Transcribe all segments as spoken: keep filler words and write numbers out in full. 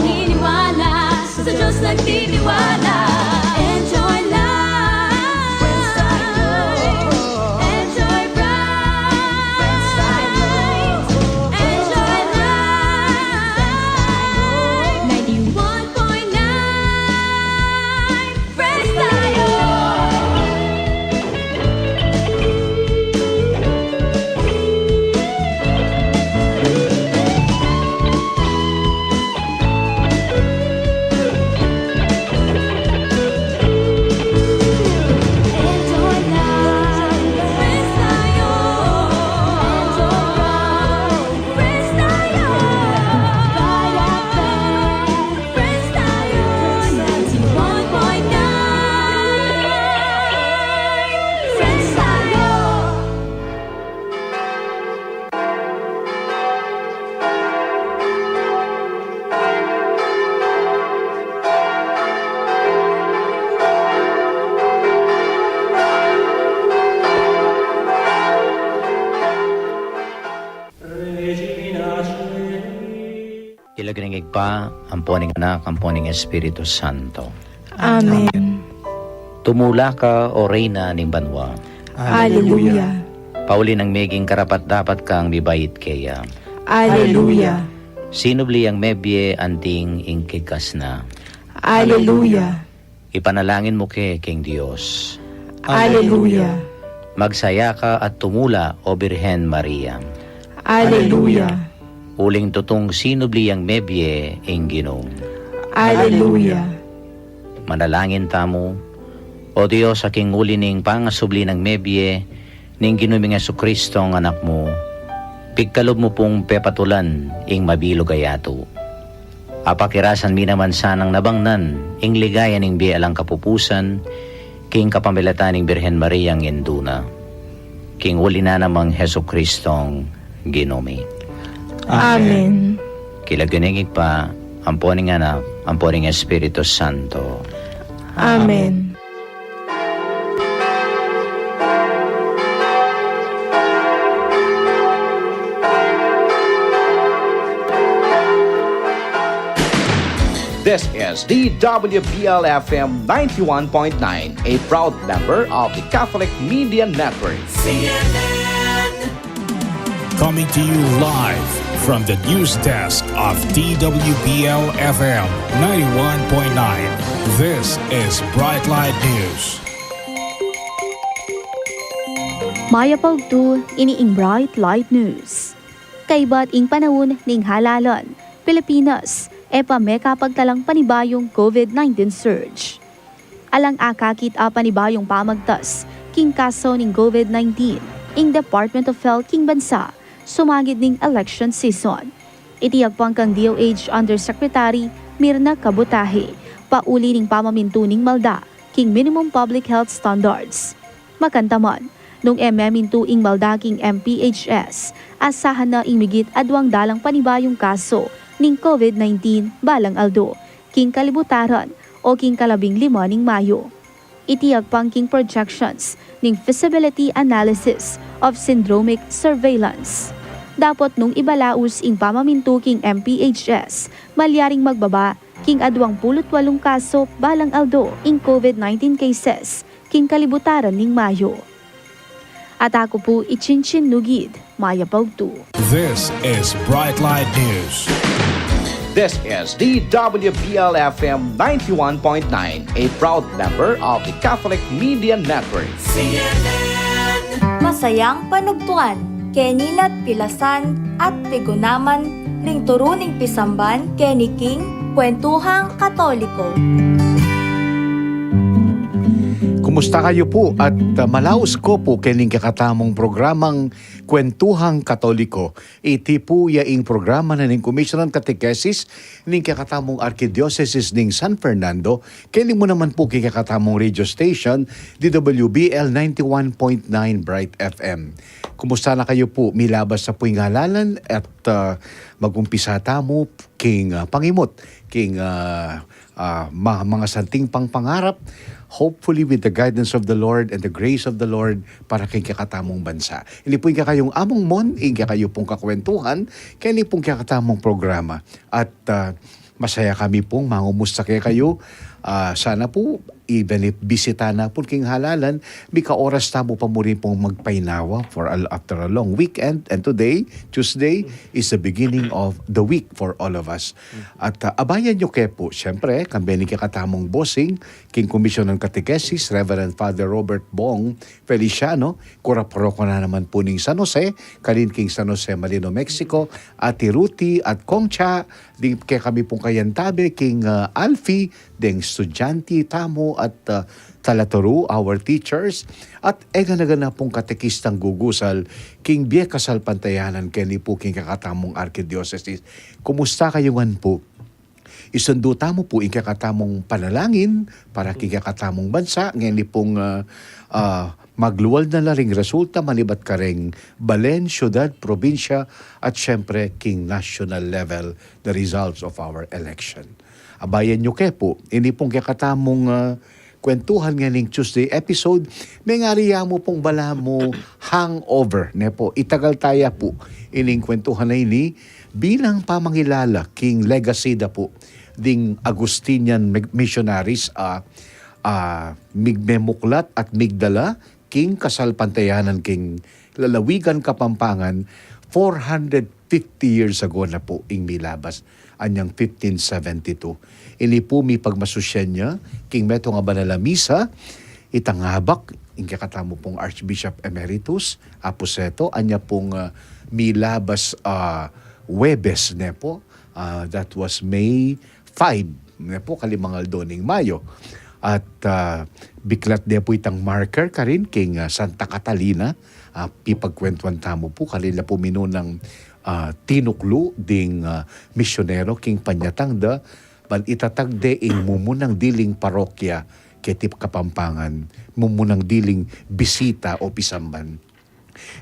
Niniwala, sa Diyos nagtitiwala. Enjoy life. Enjoy bright. Enjoy life. Ninety-one point nine Fresh Tayo. King lagyu ning Ibpa, ampo ning Anak, ampo ning Espiritu Santo. Amen. Tumula ka, O Reyna ning banua. Aleluya. Pauli nang meging karapat-dapat kang mibait keya. Aleluya. Sinubli yang mebie anting ing kigkas na. Aleluya. Ipanalangin mu ke king Dios. Aleluya. Magsaya ka at tumula, O Birhen Maria. Aleluya. Uling tutung sinubli yang mebie ing Ginu. Aleluya. Manalangin tamu. O Dios, a king uli ning pangasubli nang mebie ning Ginu ming Jesucristo a Anak mu, pigkalub mu pung pepatulan ing mabilug a yatu. Apakirasan mi naman sanang nabangnan ing ligaya ning bie alang kapupusan, king kapamilatan ning Birhen Mariang Indu na. King uli na namang Jesucristong Ginu mi. Amen. King lagyu ning Ibpa, ampo ning Anak, ampo ning Espiritu Santo. Amen. This is D W B L F M ninety-one point nine, a proud member of the Catholic Media Network. C N N. Coming to you live from the news desk of D W B L F M ninety-one point nine. This is Bright Light News. Mayap a bugtu, ini ing Bright Light News. Kaibat ing panaun ning halalan, Pilipinas, e pa mekapagtalang panibayung COVID nineteen surge. Alang akakit a panibayung pamagtas king kaso ning COVID nineteen ing Department of Health king bansa sumagid ning election season. Iti agpang kang D O H Undersecretary Mirna Kabutahe, pauli ning pamamintu ning malda king minimum public health standards. Makantaman, nung e memintu ing malda king M P H S, asahan na ing migit aduang dalang panibayung kaso ning COVID nineteen balang aldo king kalibutaran o king kalabing lima ning Mayo. Iti agpang king projections ning feasibility analysis of syndromic surveillance. Dapot nung ibalaus ing pamamintu king M P H S, malyaring magbaba king aduang pulu't walung kaso balang aldo ing COVID nineteen cases king kalibutaran ning Mayo. At aku pu i Chinchin Nugid, mayap a bugtu. This is Bright Light News. This is D W B L F M ninety-one point nine, a proud member of the Catholic Media Network. C N N. Masayang panugtuan keni na't pilasan at pigunaman ring turu ning pisamban keni king Kwentuhang Katoliko. Kumusta kayu pu at, ah, malaus ko pu kening kekatamung programang Kwentuhang Katoliko. Iti pu ya ing programa na ning Commission on Catechesis ning kekatamung Arkidiosesis ning San Fernando, keni mu naman pu king kekatamung radio station, D W B L ninety-one point nine Bright F M. Kumusta na kayu pu? Milabas na pu ing halalan at, ah, magumpisa tamu king, ah, pangimut king, ah, ah, ma-, mga santing pangpangarap, hopefully with the guidance of the Lord and the grace of the Lord para king kekatamung bansa. Ini pu ing kekayung Among Mon, ing kekayu pung kakwentuhan keni pung kekatamung programa. At, ah, Masaya kami pung mangumusta kekayu. Ah, sana pu, even if bisita na pu king halalan, mika oras tamu pa mu rin pung magpainawa for a, after a long weekend. And today, Tuesday, is the beginning of the week for all of us. At, ah, abayan yu ke pu, siyempre, kambe ning kekatamung bossing, king Commission on Catechesis, Reverend Father Robert Bong Feliciano, kura paroko na naman pu ning San Jose, karin king San Jose Marino, Mexico, Ate Ruthie at Kong Cha, ding kekami pung kayantabe, king, ah, Alfie, ding estudyante tamu at, ah, talaturu, our teachers, at e gana-gana pung katekistang gugusal, king bie kasalpantayanan keni pu king kekatamung arkidiosesis. Kumusta kayu ngan pu? Isundu tamu pu ing kekatamung panalangin para king kekatamung bansa, ngeni pung, ah, ah, maglual na la ring resulta manibat kareng balen, syudad, probinsya, at siyempre king national level, the results of our election. Abayan yu ke pu, ini pung kekatamung, ah, kwentuhan ngening Tuesday episode, mengari ya mu pung balamu hangover, ne pu. Itagal taya pu ining kwentuhan a ini bilang pamangilala king legacy da pu ding Augustinian mi-, missionaries, ah, ah, mig-, memuklat at migdala king kasalpantayanan king lalawigan Kapampangan, four hundred fifty years ago na pu ing milabas, anyang fifteen seventy-two. Ini pu mipagmasusyan ya king metung a banal a misa, itang abak ing kekatamu pung Archbishop Emeritus, Apuseto, anya pung, ah, milabas, ah, Huwebes, ne pu, ah, that was May five, ne pu, kalimang aldo ning Mayo. At, ah, biklat de pu itang marker karin king, ah, Santa Catalina, ah, pipagkwentuan tamu pu, karin la pu minunang, ah, tinuklu ding, ah, misyonero king panyatang da, ban itatag de ing mumunang diling parokya keti Kapampangan, mumunang diling bisita o pisamban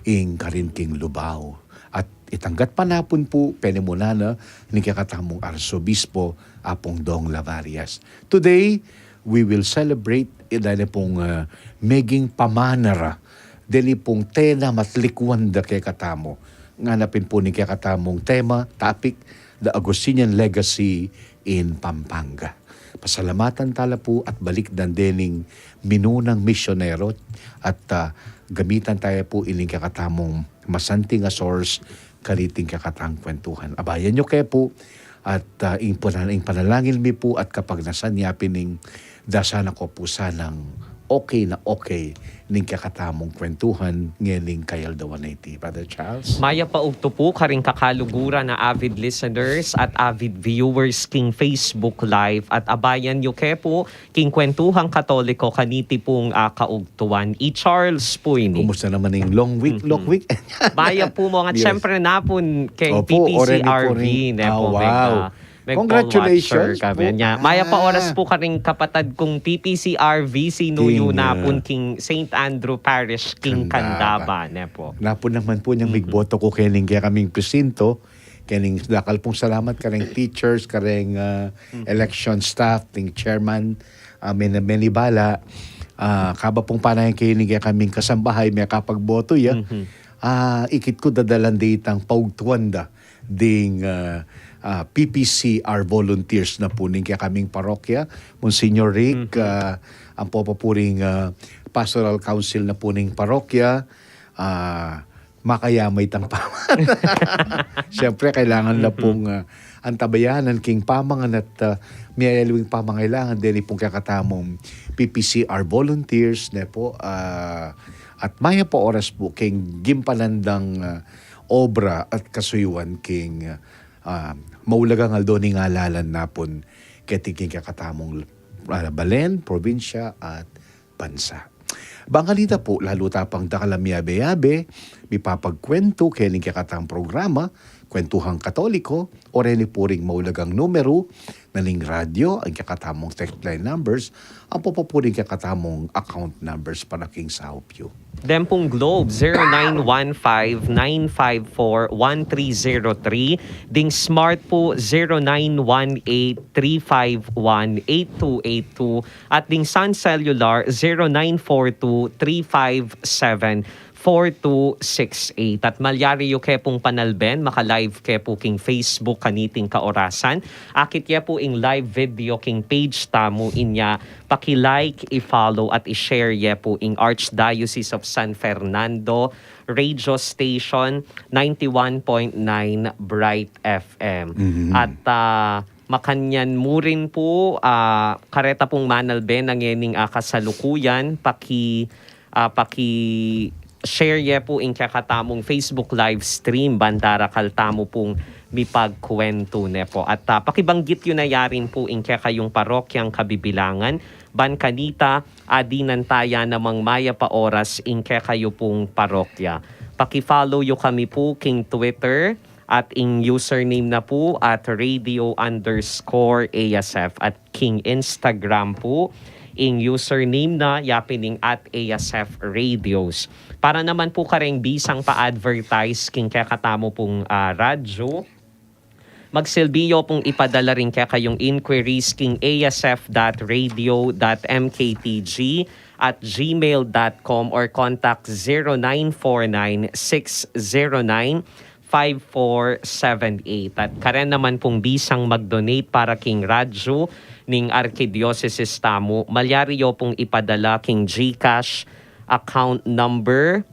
ing karin king Lubao. At itang gatpanapun pu, penimuna na ning kekatamung Arsobispo, Apung Dong Lavarias. Today, we will celebrate, ida ne pung, ah, meging pamanara, deni pung tena matlikwan da kekatamu. Ngana pin pu ning kekatamung tema, topic, The Augustinian Legacy in Pampanga. Pasalamatan tala pu at balikdan dening minunang misyonero at, ah, gamitan taya pu ining kekatamung masanting a source kaniting kekatang kwentuhan. Abayan yu ke pu at, ah, ing pana-, ing panalangin mi pu at kapagnasan ya pin ing dasan na ko pu sanang okay na okay ning kekatamung kwentuhan ngening kayaldawan a iti, Brother Charles. Mayap a ugtu pu karing kakaluguran a avid listeners at avid viewers king Facebook Live at abayan yu ke pu king Kwentuhang Katoliko kaniti pung, ah, kaugtuan. I Charles pu ini. Kumusta naman ing long week, long week? Mayap pu mu ngan. Yes. Siyempre na pun keng P P C R V, ne pu, ah, wow. Congratulations pu. Mayap a oras pu karing kapatad kung P P C R V, sinuyu na pun king Saint Andrew Parish, king Candaba, ne pu. Napun naman pu nyang migboto ku kening kekaming presinto, kening dakal pung salamat kareng teachers, kareng, ah, election staff, ding chairman, ah, men-, menibala, ah, kaba pung panayan kening kekaming kasambahay, mekapagboto ya. Ah, ikit ku dadalan de itang paugtuan da ding, ah, ah, P P C R volunteers na pu ning kekaming parokya, Monsignor Rick, ah, ampo pa pu ring, ah, Pastoral Council na pu ning parokya, ah, makayama itang pamangan. Siyempre, kailangan na pung, ah, antabayanan king pamangan at, ah, miyayaliwing pamangailangan deni pung kekatamung P P C R volunteers, ne pu, ah, at mayap a oras pu king gimpanan dang, ah, obra at kasuyuan king, ah, maulagang aldo ning alalan na pun keti king kekatamung, ah, balen, probinsya at bansa. Bang kanita pu, lalu ta pang dakal a miyabe-yabe, mipapagkwentu kening kekatang programa, Kwentuhang Katoliko, o reni pu ring maulagang numeru na ning radyo, ing kekatamung text line numbers, ampo pa pu ring kekatamung account numbers para king saup yu. Deng pung Globe, zero nine one five nine five four one three zero three, ding Smart pu, zero nine one eight three five one eight two eight two, at ding Sun Cellular, zero nine four two three five seven four two six eight. At malyari yu ke pung panalben, maka-live ke pu king Facebook kaniting kaorasan. Akit ye pu ing live video king page tamu, inya paki-like, i-follow at i-share ye pu ing Archdiocese of San Fernando Radio Station, ninety-one point nine Bright F M. Mhm. At, ah, makanyan mu rin pu, ah, kareta pung manalbe na ngening, ah, kasalukuyan, paki, ah, paki-share ye pu ing kekatamung Facebook live stream, ban darakal tamu pung mipagkuwentu ne po. At, ah, pakibanggit yu na ya rin pu ing kekayung parokyang kabibilangan, ban kanita, adinan taya namang mayap a oras ing kekayu pung parokya. Paki-follow yu kami pu king Twitter, at ing username na pu at radio underscore A S F, at king Instagram pu, ing username na yapin ing at A S F Radios. Para naman pu kareng bisang pa-advertise king kekatamu pung, ah, radyo, magsilbi yu pung ipadala ring kekayung inquiries king A S F dot radio dot M K T G at gmail dot com or contact zero nine four nine six zero nine five four seven eight. At karen naman pung bisang mag-donate para king radyo ning arkidiosesis tamu, malyari yu pung ipadala king GCash account number,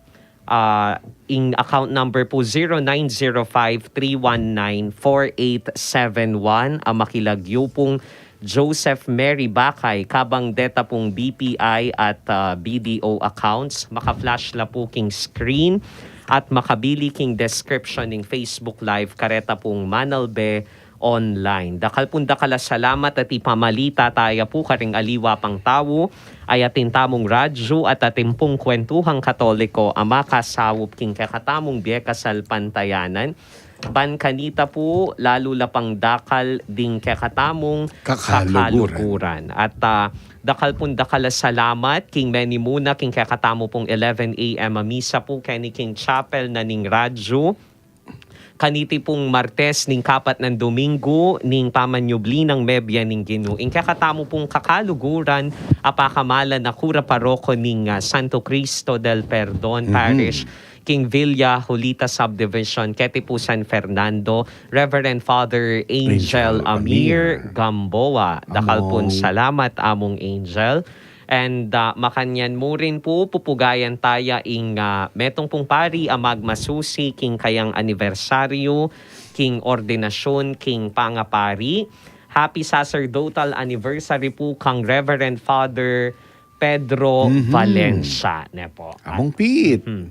ah, ing account number pu zero nine zero five three one nine four eight seven one, a makilagyu pung Joseph Mary Bakay, kabang deta pung B P I at, ah, B D O accounts, maka-flash la pu king screen at makabili king description ning Facebook Live kareta pung manalbe online. Dakal pung dakal a salamat at ipamalita taya pu karing aliwa pang tau, ay atin tamung radyo at atin pung kwentuhang Katoliko a makasaup king kekatamung bie kasalpantayanan. Ban kanita pu, lalu la pang dakal ding kekatamung kakaluguran. Kakaluguran. At, ah, dakal pung dakal a salamat king menimuna king kekatamu pung eleven A M a misa pu keni king chapel na ning radyo kaniti pung Martes ning kapat nang Domingo ning pamanyubli nang mebie ning Ginu. Ing kekatamu pung kakaluguran, a pakamalan a kura paroko ning, ah, Santo Cristo del Perdon Mhm. Parish, king Villa Julita Subdivision, keti pu San Fernando, Reverend Father Angel Angel Amir Amir. Gamboa. Dakal pung Among salamat, Among Angel. And, ah, makanyan mu rin pu, pupugayan taya ing, ah, metung pung pari a magmasusi king kayang anibersaryu, king ordinasyun, king pangapari. Happy sacerdotal anniversary pu kang Reverend Father Pedro Mhm. Valencia, ne po. At Among Pete. Mhm.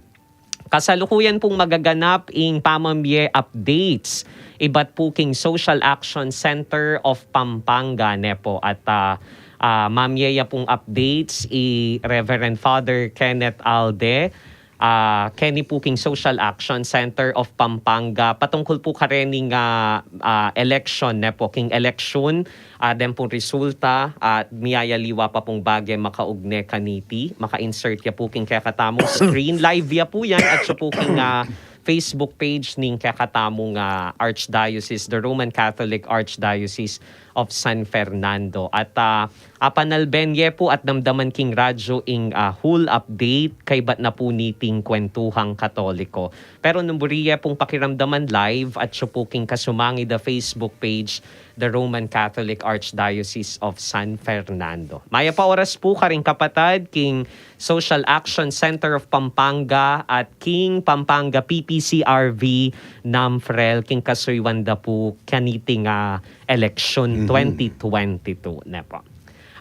Kasalukuyan pung magaganap ing pamamie updates ibat pu king Social Action Center of Pampanga, ne po. At, ah, ah, mamie ya pung updates i Reverend Father Kenneth Alde, ah, keni pu king Social Action Center of Pampanga, patungkul pu karening, ah, ah, election, ne po, king election, ah, den pung resulta, at miyayaliwa pa pung bage makaugne kaniti. Maka-insert ya pu king kekatamung screen. Live ya pu yan at siya pu king, ah, Facebook page ning kekatamung, ah, Archdiocese, the Roman Catholic Archdiocese of San Fernando. At, ah, apanalben ye pu at damdaman king radyo ing, ah, whole update kaybat na pu niting kwentuhang Katoliko. Pero nung buri ye pung pakiramdaman live at siya pu king kasumangid a Facebook page, the Roman Catholic Archdiocese of San Fernando. Mayap a oras pu karing kapatad king Social Action Center of Pampanga at king Pampanga P P C R V NAMFREL king kasuyuan da pu kaniting, ah, election Mhm. twenty twenty-two, ne po.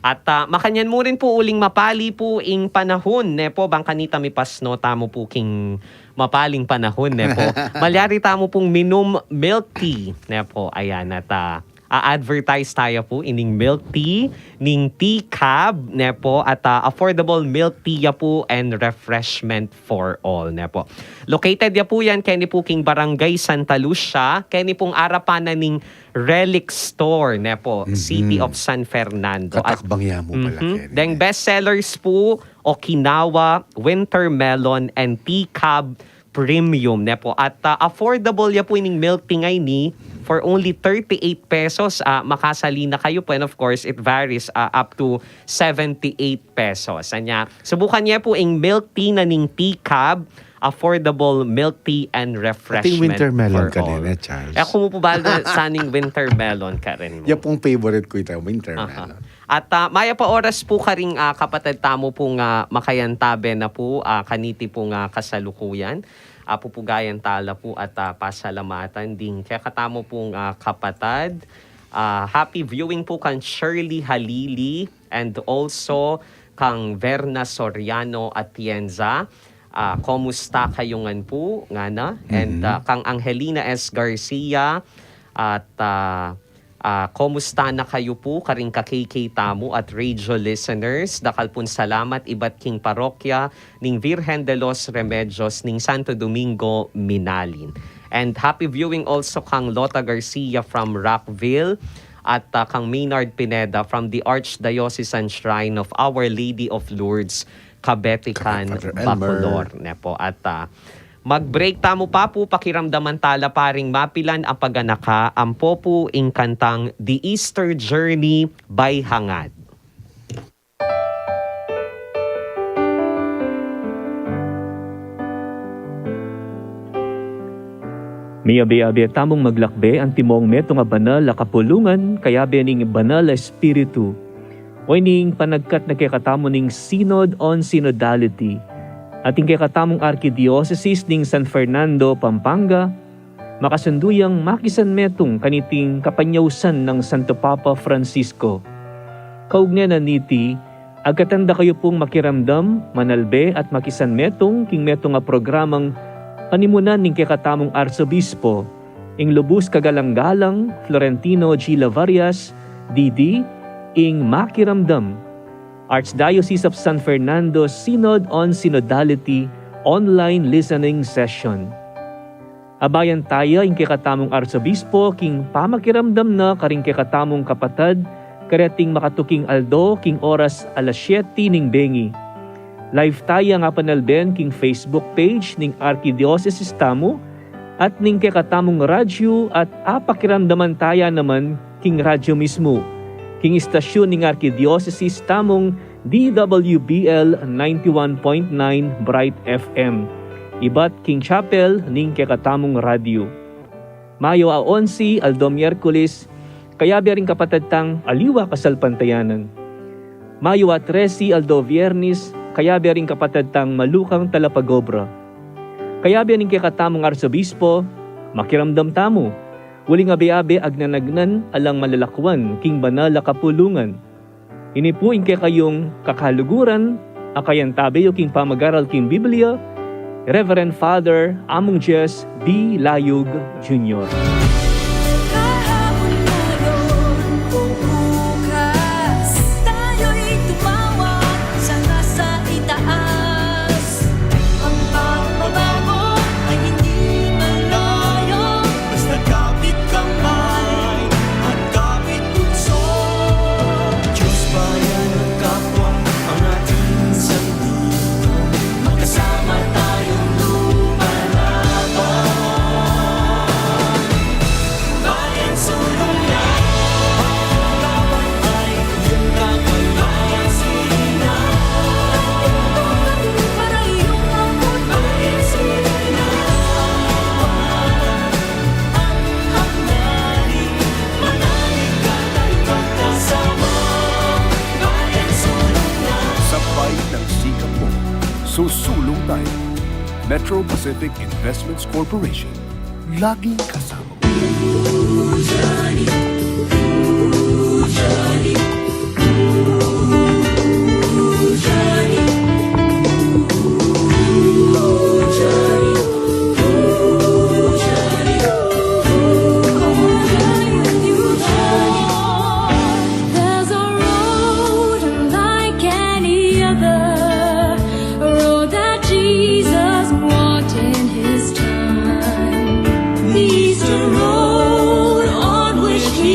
At, ah, makanyan mu rin pu uling mapali pu ing panahun, ne po, bang kanita mipasno tamu pu king mapaling panahun, ne po. Malyari tamu pung minum milk tea, ne po. Ayan, at, ah, a-advertise taya pu ining milk tea ning Tea Cab, ne po, at, ah, affordable milk tea ya pu and refreshment for all, ne po. Located ya pu yan keni pu king Barangay Santa Lucia, keni pung arapan na ning Relic Store, ne po, Mhm. City of San Fernando. At Katakbang ya mu pala Mhm. keni. Deng best sellers pu, Okinawa Winter Melon and Tea Cab Premium, ne po. At, ah, affordable ya pu ining milk tea ngeni for only thirty-eight pesos. Ah, makasali na kayu pu, and of course, it varies, ah, up to seventy-eight pesos. Anya, subukan ye pu ing milk tea na ning Tea Cab affordable milk tea and refreshment for all. Ating winter melon kanina, Charles. E, aku mu pu bala saning winter melon karin mu. Ya pung favorite ku ita, winter melon. At, ah, mayap a oras pu karing, ah, kapatad tamu pung, ah, makayantabe na pu, ah, kaniti pung, ah, kasalukuyan. Ah, pupugayan tala pu at, ah, pasalamatan ding kekatamu pung, ah, kapatad. Ah, happy viewing pu kang Shirley Halili and also kang Verna Soriano Atienza. Ah, komusta kayu ngan pu, ngana? And, ah, kang Angelina S Garcia at, ah, ah, komusta na kayu pu karing ka-K K tamu at radio listeners? Dakal pung salamat ibat king parokya ning Virgen de los Remedios ning Santo Domingo, Minalin. And happy viewing also kang Lota Garcia from Rockville at, ah, kang Maynard Pineda from the Archdiocesan Shrine of Our Lady of Lourdes, Kabetikan, Father Elmer. Bacolor, ne pu. At, ah, mag-break tamu pa pu, pakiramdaman tala pa ring mapilan a paganaka, ampo pu ing kantang The Easter Journey by Hangad. Miyabe-abe tamung maglakbe antimong metung a banal a kapulungan, kayabe ning Banal a Espiritu. O ining panagkat na kekatamu ning Synod on Synodality, at ing kekatamung Arkidiosesis ning San Fernando, Pampanga, makasundu yang makisanmetung kaniting kapanyausan nang Santo Papa Francisco. Kaugnay na niti, agkatan da kayu pung makiramdam, manalbe at makisanmetung king metung a programang panimunan ning kekatamung Arsobispo, ing lubus kagalang-galang Florentino G. Lavarias, D D, ing makiramdam. Archdiocese of San Fernando Synod on Synodality online listening session. Abayan taya ing kekatamung Arsobispo king pamakiramdam na karing kekatamung kapatad kareting makatuking aldo king oras alas siyete ning bengi. Live taya ngan panalben king Facebook page ning Arkidiosesis tamu at ning kekatamung radyu at apakiramdaman taya naman king radyu mismu, king istasyun ning Arkidiosesis tamung D W B L ninety-one point nine Bright F M, ibat king chapel ning kekatamung radyu. Mayo a onse, aldo Miyerkules, kayabe ring kapatad tang aliwa kasalpantayanan. Mayo a trese, aldo Biyernes, kayabe ring kapatad tang malukang talapagobra. Kayabe ning kekatamung Arsobispo, makiramdam tamu, uling abe-abe agnanagnan alang malalakuan king banal a kapulungan. Ini pu ing kekayung kakaluguran a kayantabe yu king pamag-aral king Biblia, Reverend Father Among Jess B. Layug Junior. Kahapon, ngayon, o bukas, tayo'y tumawag sa nasa itaas. Ang pagbabago ay hindi malayo, basta kapit kamay at kapit puso. Diyos, bayan at kapwa ang ating sandigan, magkasama tayong lumalaban. Bayan sulong na, laban ay iyong kapayapaan, sige na. Para iyong lungkot, bayan sulong na. Ang hangarin, manalig ka tayo magkasama. Bayan sulong na. Sabay ng sikap mo, susulong tayo. Metro Pacific Investments Corporation. Laging kasama. There's a road unlike any other, a road that Jesus walked in his time. He's the road on which he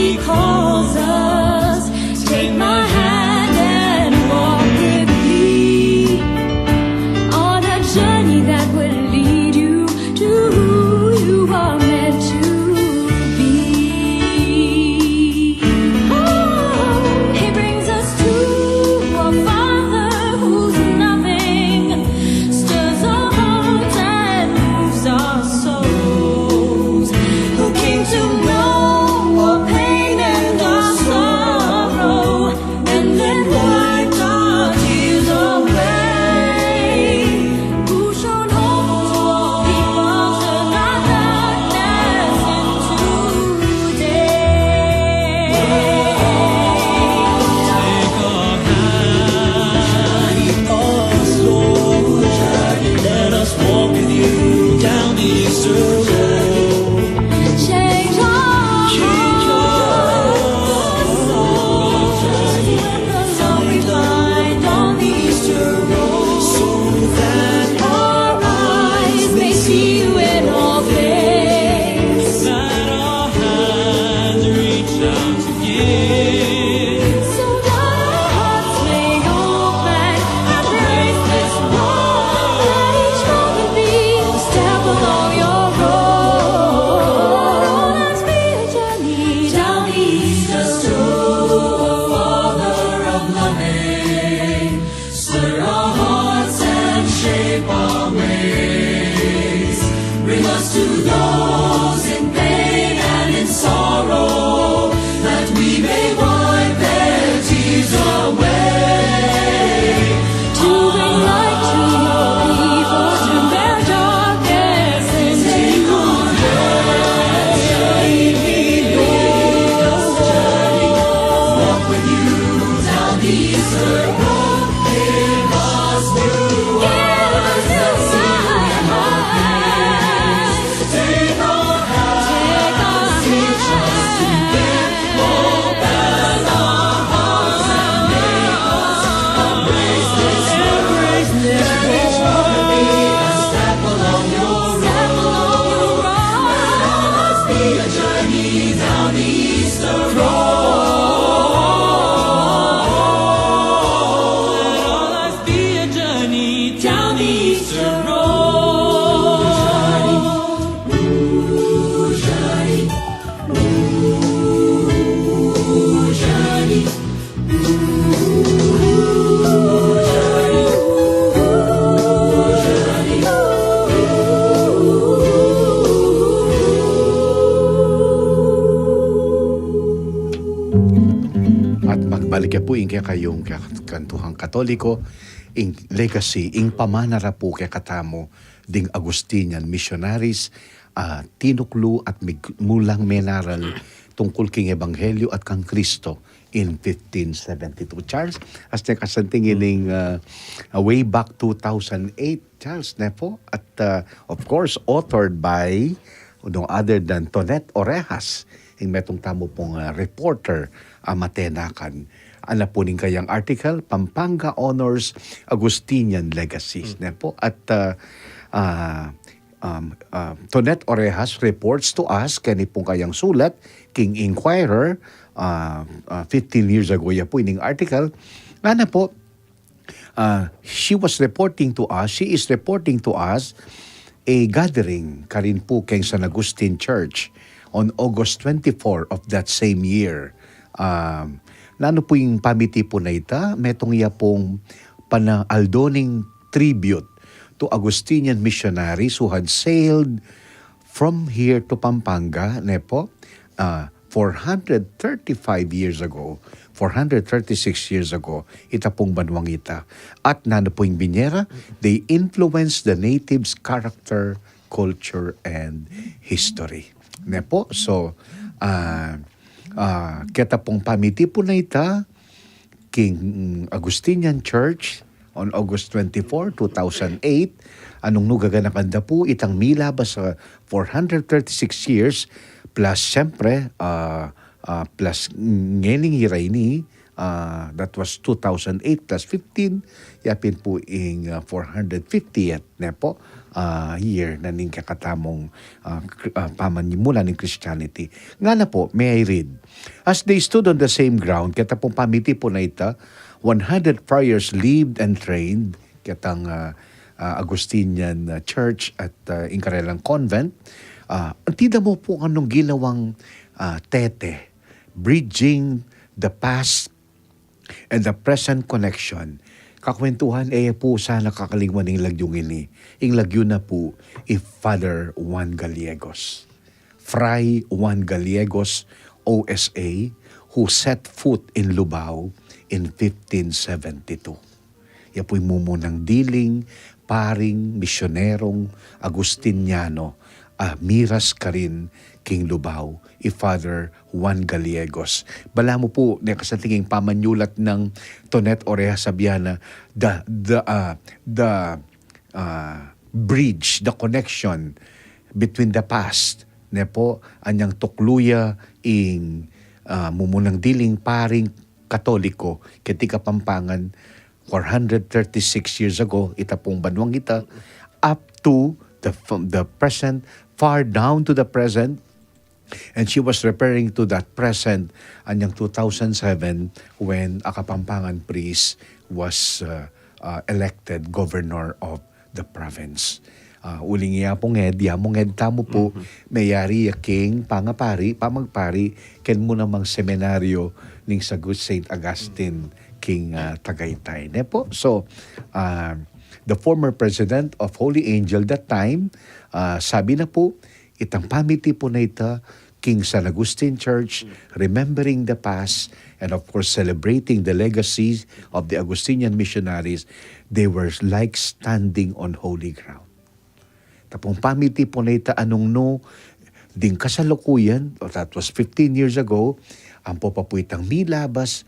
So that our hearts may open and embrace this world. Let each moment be a step along your road. Let our lives be a journey down the Eastern Road. Father of loving, stir our hearts and shape our ways. Bring us to those in pain and in sorrow, that we may wipe their tears away. To bring light to your people, turn their darkness into light. Walk with you down these roads. Let our lives be a journey down the Eastern Road. At magbalik ya pu ing kekayung kantuhang Katoliko, ing legacy, ing pamanarapu kekatamu ding Agustinian missionaries, a tinuklu at mig-, mulang menaral tungkul king Ebanghelyo at kang Kristo in fifteen seventy-two. Charles, as ne kasanting ining, ah, ah, way back two thousand eight, Charles, ne pu? At, ah, of course, authored by no other than Tonet Orejas, ing metung tamu pung, ah, reporter, a matenakan. Ana pu ning kayang article, Pampanga Honors Agustinian Legacies, ne pu? At, ah, ah, um, ah, Tonet Orejas reports to us, keni pung kayang sulat king Inquirer, ah, ah, fifteen years ago, ya pu ining article. Ngana pu, ah, she was reporting to us, she is reporting to us a gathering karin pu keng San Agustin Church on August twenty-four of that same year. Um, nanu pu ing pamitipun a ita? Metung ya pung panaaldoning tribute to Augustinian missionaries who had sailed from here to Pampanga, ne pu? Ah, four hundred thirty-five years ago, four hundred thirty-six years ago, ita pung banwang ita. At nanu pu ing binie ra? They influenced the natives' character, culture, and history. Ne pu? So, ah, ah, keta pung pamitipun a ita, king Agustinian Church on August twenty-four, two thousand eight. Anung nu gaganakan da pu itang milabas a four hundred thirty-six years, plus, siyempre, ah, ah, plus ngening ira ini, ah, that was two thousand eight plus fifteen, yapin pu ing, ah, four hundred fiftieth, ne pu, ah, year na ning kekatamung, ah, kr-, ah, pamanyimula ning Christianity. Ngana pu, may I read? As they stood on the same ground, keta pung pamitipun a ita, one hundred friars lived and trained, ketang, ah, ah, Agustinian, ah, Church at, ah, ing karelang convent. Ah, anti da mu pu anung ginawang, ah, tete, bridging the past and the present connection. Kakwentuhan, e pu sana kakalingwan ing lagyung ini. Ing lagyu na pu i Father Juan Gallegos. Fray Juan Gallegos, O S A, who set foot in Lubao in fifteen seventy-two. Ya pu'y mumunang diling, paring, misionerong Agustiniano, a miras karin king Lubao, i Father Juan Gallegos. Balamu pu, ne kasanting ing pamanyulat nang Tonet Orejas Abiana, the, the, ah, the, ah, bridge, the connection between the past, ne pu, anyang tuklu ya ing, ah, mumunang diling paring Katoliko keti Kapampangan four hundred thirty-six years ago, ita pung banwang ita, up to the, from the present, far down to the present, And she was referring to that present anyang two thousand seven, when a Kapampangan priest was uh, uh, elected governor of the province. Uh, uling iya pung ed, ya mung ed tamu pu, mayari ya king pangapari, pamagpari, ken mu namang seminaryo ning sagut Saint Augustine king uh, Tagaytay. Ne po? So, uh, the former president of Holy Angel that time, uh, sabi na po, itang pamitipun a ita king San Agustin Church, remembering the past, and of course celebrating the legacy of the Augustinian missionaries, they were like standing on holy ground. Tapung pamitipun a ita anung nu, ding kasalukuyan, o that was fifteen years ago, ampo pa pu itang milabas,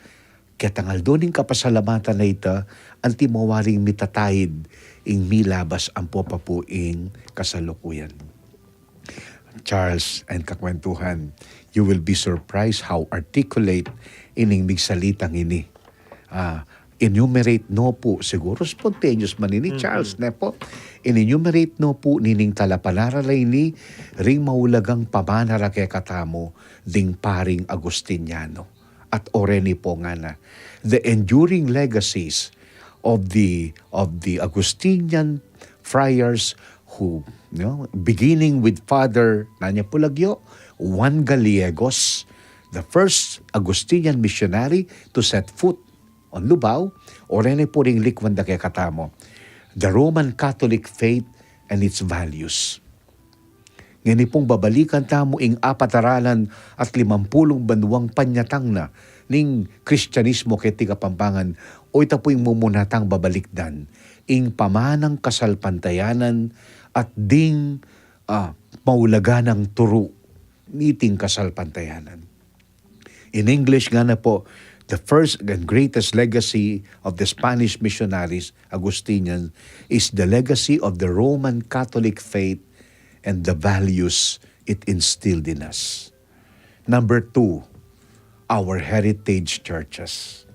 ketang aldo ning kapasalamatan a ita, anti mawaring mitataid ing milabas ampo pa pu ing kasalukuyan. Charles and kakwentuhan, you will be surprised how articulate ining migsalitang ini. Ah, enumerate no pu, siguro spontaneous man ini, Charles, ne po? In-enumerate no pu nining talapanaral a ini ring maulagang pamanara kekatamu ding paring Agustiniano. At oreni po ngana, the enduring legacies of the of the Augustinian friars who, you know, beginning with Father, nanu pu lagyu, Juan Gallegos, the first Augustinian missionary to set foot on Lubao, oreni pu ring likwan da kekatamu, the Roman Catholic faith and its values. Ngeni pung babalikan tamu ing apat arat at limampulung banuang panyatang na ning Kristianismo keti Kapampangan, o ita pu ing mumuna tang babalikdan, ing pamanang kasalpantayanan at ding ah, maulagang turu niting kasalpantayanan. In English ngana po, the first and greatest legacy of the Spanish missionaries, Augustinians, is the legacy of the Roman Catholic faith and the values it instilled in us. Number two, our heritage churches.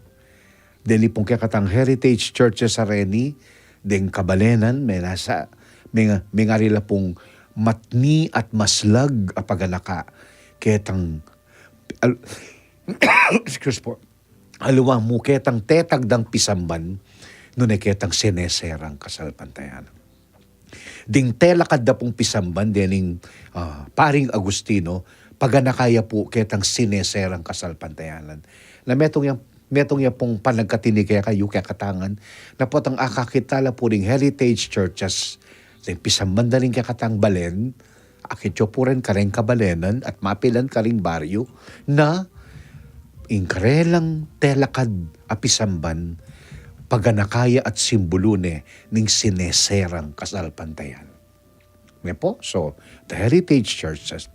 Deni pung kekatang heritage churches a reni, deng kabalenan, menasa, meng-, mengarila pung matni at maslag a paganaka, ketang, al-, excuse po, aliwa mu ketang tetag dang pisamban, nune ketang sineserang kasalpantayanan. Ding telakad da pung pisamban dening, ah, paring Agustino, paganaka ya pu ketang sineserang kasalpantayanan. Na metung yang, metung ya pung panagkatini kekayu kekatangan, na potang akakit tala pu ring heritage churches, ding pisamban da ring kekatang balen, akit yu pu rin kareng kabalenan at mapilan karing baryu, na ing karelang telakad a pisamban, paganaka ya at simbulu ne ning sineserang kasalpantayanan. Ne po? So, the heritage churches.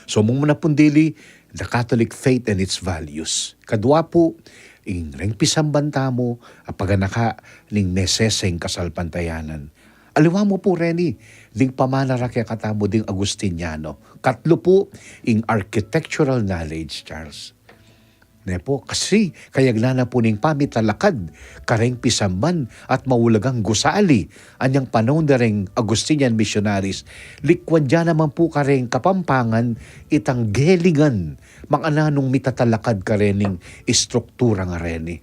So, mumuna pung dili, the Catholic faith and its values. Kadua pu, ing reng pisamban tamu, a paganaka ning meseseng kasalpantayanan. Aliwa mu pu reni, ding pamanara kekatamu ding Agustiniano. Katlu pu, ing architectural knowledge, Charles. Ne po, kasi kayagnan na pu ning pamitalakad kareng pisamban at maulagang gusali, anyang panaun da reng Augustinian missionaries, likwan da naman pu kareng Kapampangan itang gelingan, makananu nung mitatalakad karening istruktura nga reni.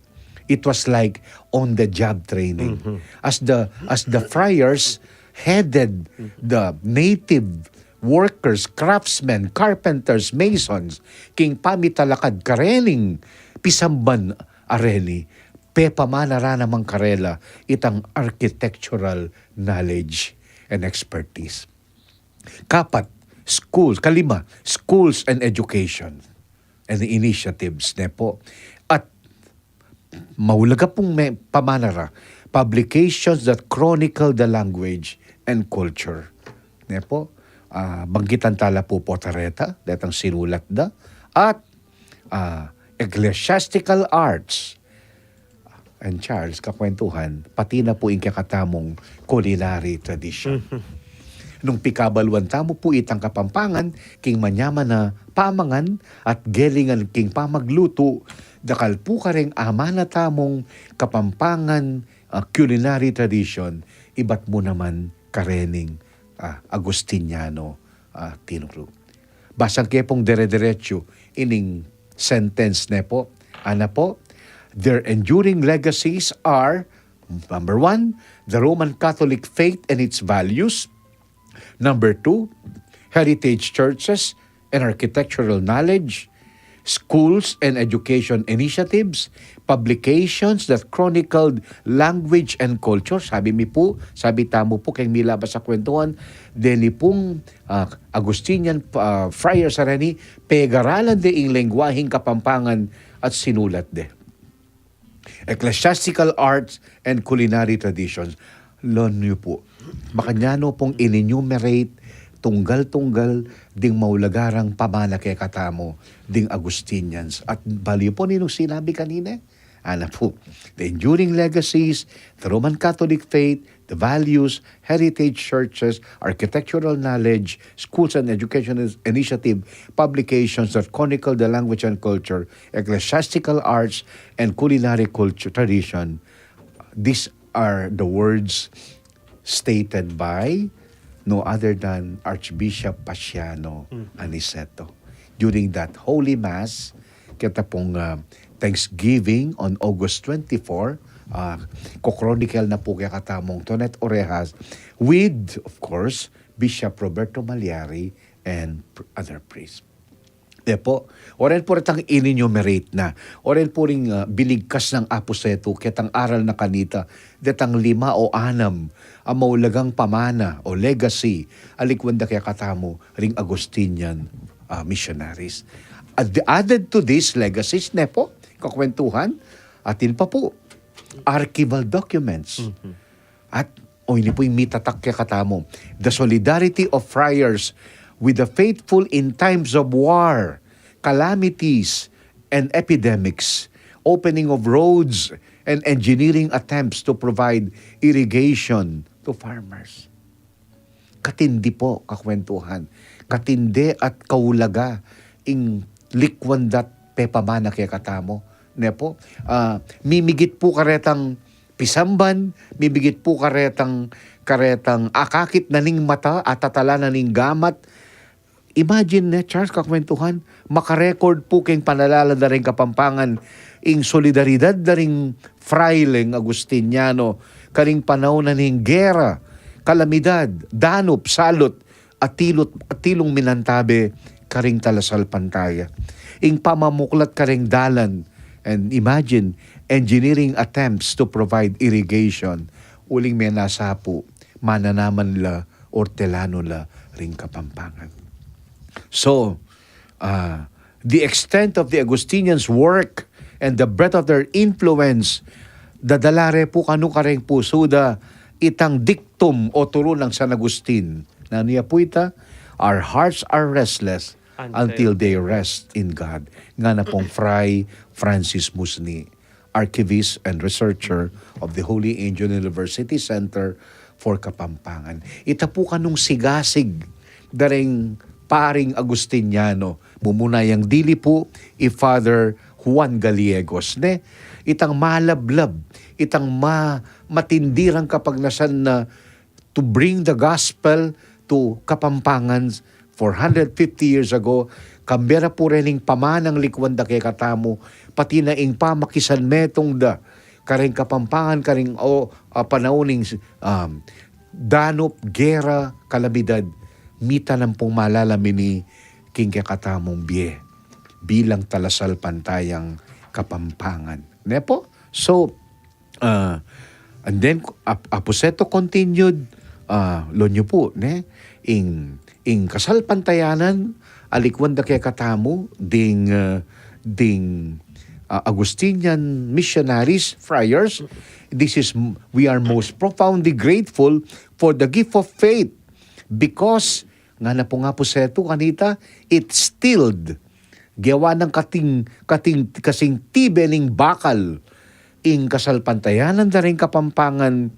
It was like on the job training. As the, as the friars headed the native workers, craftsmen, carpenters, masons, king pamitalakad karening pisamban a reni, pepamanara naman karela itang architectural knowledge and expertise. Kapat, schools, kalima, schools and education and initiatives, ne po. At maulaga pung me-, pamanara, publications that chronicle the language and culture. Ne po? Ah, banggitan tala pu potareta, detang sinulat da, at, ah, ecclesiastical arts. And Charles, kakwentuhan, pati na pu ing kekatamung culinary tradition. Nung pikabaluan tamu pu itang Kapampangan, king manyaman a pamangan at gelingan king pamaglutu, dakal pu kareng amana tamung Kapampangan, ah, culinary tradition, ibat mu naman karening, ah, Agustiniano, ah, tinuru. Basang ke pung dere-derecho ining sentence ne po. Ana po, their enduring legacies are, number one, the Roman Catholic faith and its values. Number two, heritage churches and architectural knowledge, schools and education initiatives, publications that chronicled language and culture. Sabi mi po, sabi tamu po, keng milabas a kwentuhan, deni pung, ah, Agustinian, ah, friars a reni, pegaralan de ing lengguaheng Kapampangan at sinulat de. Ecclesiastical arts and culinary traditions. Lon yu po, makanyan no pung in-enumerate tunggal-tunggal ding maulagang pamana kekatamu ding Agustinians. At bali yu po ninung sinabi kanina, ana po, the enduring legacies, the Roman Catholic faith, the values, heritage churches, architectural knowledge, schools and education is- initiative, publications that chronicle the language and culture, ecclesiastical arts, and culinary culture tradition. These are the words stated by no other than Archbishop Paciano Aniceto during that Holy Mass, keta pung, ah, Thanksgiving on August twenty-four, ah, ko-chronicle na po kekatamung Tonet Orejas with, of course, Bishop Roberto Maliari and pr- other priests. De po, oren po retang in-enumerate na, oren po ring, ah, binigkas nang Apu Setu ketang aral na kanita, detang lima o anam a maulagang pamana o legacy a likwan da kekatamu ring Agustinian, ah, missionaries. Ad- added to these legacies, ne po, kakwentuhan, atin pa po, archival documents. At, o, ini po ing mitatak kekatamu, the solidarity of friars with the faithful in times of war, calamities, and epidemics, opening of roads, and engineering attempts to provide irrigation to farmers. Katindi po, kakwentuhan. Katindi at kaulaga ing likwan dat pepamana kekatamu. Ne po? Ah, mimigit po karetang pisamban, mimigit po karetang, karetang akakit na ning mata, atatala na ning gamat. Imagine ne, Charles, kakwentuhan, makarecord po keng panalala da ring Kapampangan ing solidaridad da ring fraileng Agustiniano karing panaun na ning gera, kalamidad, danup, salut, atilut, atilung minantabe karing talasalpantaya. Ing pamamuklat karing dalan, and imagine, engineering attempts to provide irrigation, uling menasa pu, mananaman la, ortelano la, ring Kapampangan. So, ah, the extent of the Agustinians' work and the breadth of their influence, dadala re pu kanu kareng pusu da itang dictum o turu nang San Agustin. Nanu ya pu ita? "Our hearts are restless until they rest in God." Ngana pung Fray Francis Musni, archivist and researcher of the Holy Angel University Center for Kapampangan. Ita pu kanung sigasig da ring paring Agustiniano, mumuna yang dili pu i Father Juan Gallegos, ne? Itang malablab, itang ma-, matindi rang kapagnasan na to bring the gospel to Kapampangan four hundred fifty years ago, kambe ra pu rening pamanang likwan da kekatamu, pati na ing pamakisanmetung da kareng Kapampangan, karing o, ah, panaun ning, um, danup, gera, kalamidad, mita nang pung malalam ini king kekatamung bie bilang talasalpantayang Kapampangan. Ne po? So, ah, and then, Ap-, Apu Setu continued, ah, lon yu pu, ne? Ing, ing kasalpantayanan a likwan da kekatamu ding, ah, ding, ah, Agustinian missionaries, friars. This is, we are most profoundly grateful for the gift of faith because, ngana pung Apu Setu kanita, it stilled, gewa nang kating, kating, kasing tibe ning bakal ing kasalpantayanan da ring Kapampangan,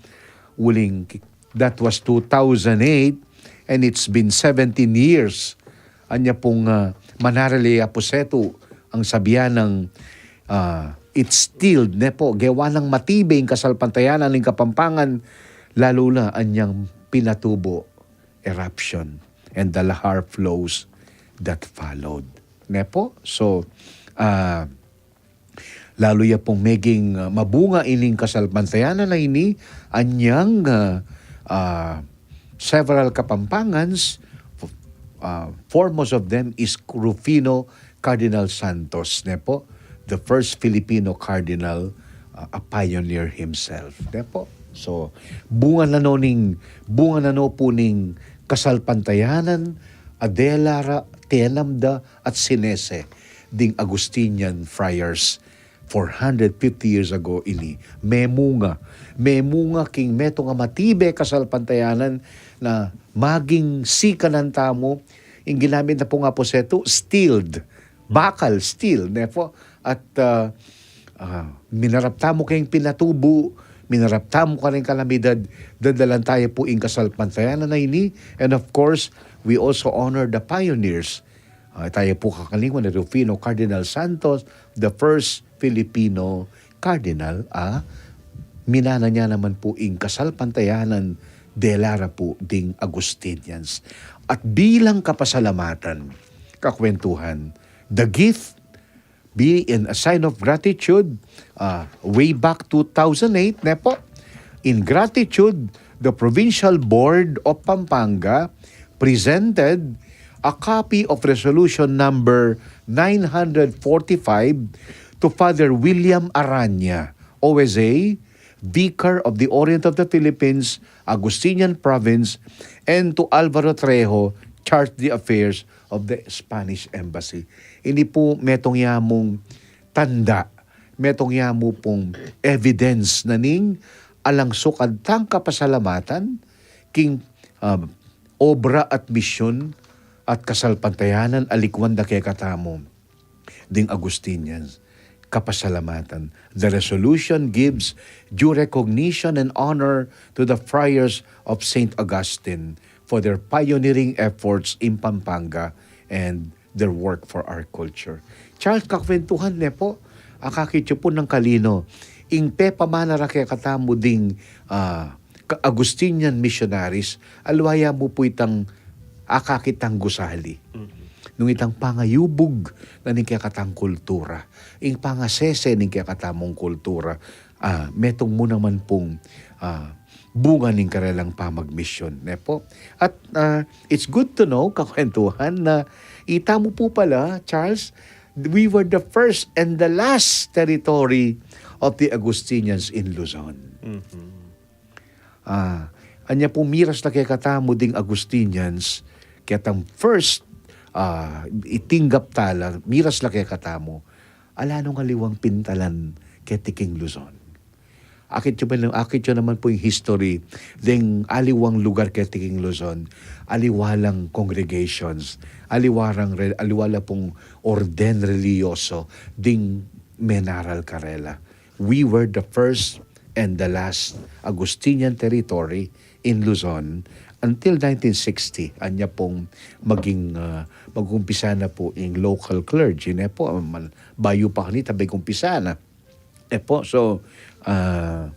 uling, that was two thousand eight, and it's been seventeen years. Anya pung, ah, manarali Apu Setu ang sabian nang, ah, it stilled, ne po, gewa nang matibe ing kasalpantayanan ning Kapampangan, lalu na anyang pinatubo, eruption, and the lahar flows that followed. Ne po? So, ah, lalu ya pung meging, ah, mabunga ining kasalpantayanan a ini, anyang, ah, ah, several Kapampangans, ah, foremost of them is Rufino Cardinal Santos, ne po? The first Filipino cardinal, ah, a pioneer himself, ne po? So, bunga na no ning, bunga na no po ning kasalpantayanan a dela ra, tenam da at sinese ding Augustinian friars four hundred fifty years ago ini. Memunga, memunga king metung a matibe kasalpantayanan na maging sikanan tamu, ing ginamit na pung aposetu, steeled, bakal, steel, ne po? At, ah, ah, minarap tamu keng pinatubu, minarap tamu karing kalamidad, dadalan taya pu ing kasalpantayanan a ini, and of course, we also honor the pioneers. Ah, taya pu kakalingwan ni Rufino Cardinal Santos, the first Filipino cardinal, ah, minana niya naman pu ing kasalpantayanan dela ra pu ding Augustinians. At bilang kapasalamatan, kakwentuhan, the gift be in a sign of gratitude, ah, way back two thousand eight, ne po? In gratitude, the Provincial Board of Pampanga presented a copy of Resolution Number nine hundred forty-five to Father William Aranya, O S A, Vicar of the Orient of the Philippines, Augustinian Province, and to Alvaro Trejo, Charge d'Affairs of the Spanish Embassy. Ini pu metung ya mung tanda, metung ya mu pung evidence na ning alang sukad tang kapasalamatan king, um, obra at misyon at kasalpantayanan a likwan da kekatamu ding Augustinians. Kapasalamatan. The resolution gives due recognition and honor to the friars of Saint Augustine for their pioneering efforts in Pampanga and their work for our culture. Charles, kakwentuhan ne po, akakit yu pu nang kalino, ing pepamana ra kekatamu ding, ah, ka-, Augustinian missionaries, aliwa ya mu pu itang akakit tang gusali. Mhm. Nung itang pangayubug na ning kekatang kultura, ing pangasese ning kekatamung kultura, ah, metung mu naman pung, ah, bunga ning karelang pamagmisyon, ne po? At, ah, it's good to know, kakwentuhan, na itamu pu pala, Charles, we were the first and the last territory of the Augustinians in Luzon. Mhm. Ah, anya pu miras la kekatamu ding Augustinians, ketang first, ah, itinggap tala, miras la kekatamu, ala nung aliwang pintalan keti king Luzon. Akit yu man, akit yu naman pu ing history ding aliwang lugar keti king Luzon, aliwa lang congregations, aliwa lang re-, aliwa la pung orden relihiyoso ding menaral karela. We were the first and the last Augustinian territory in Luzon until nineteen sixty. Anya pung maging, ah, mag-umpisa na pu ing local clergy, ne po? Man, bayu pa kanita, mag-umpisa na. E po, so, ah,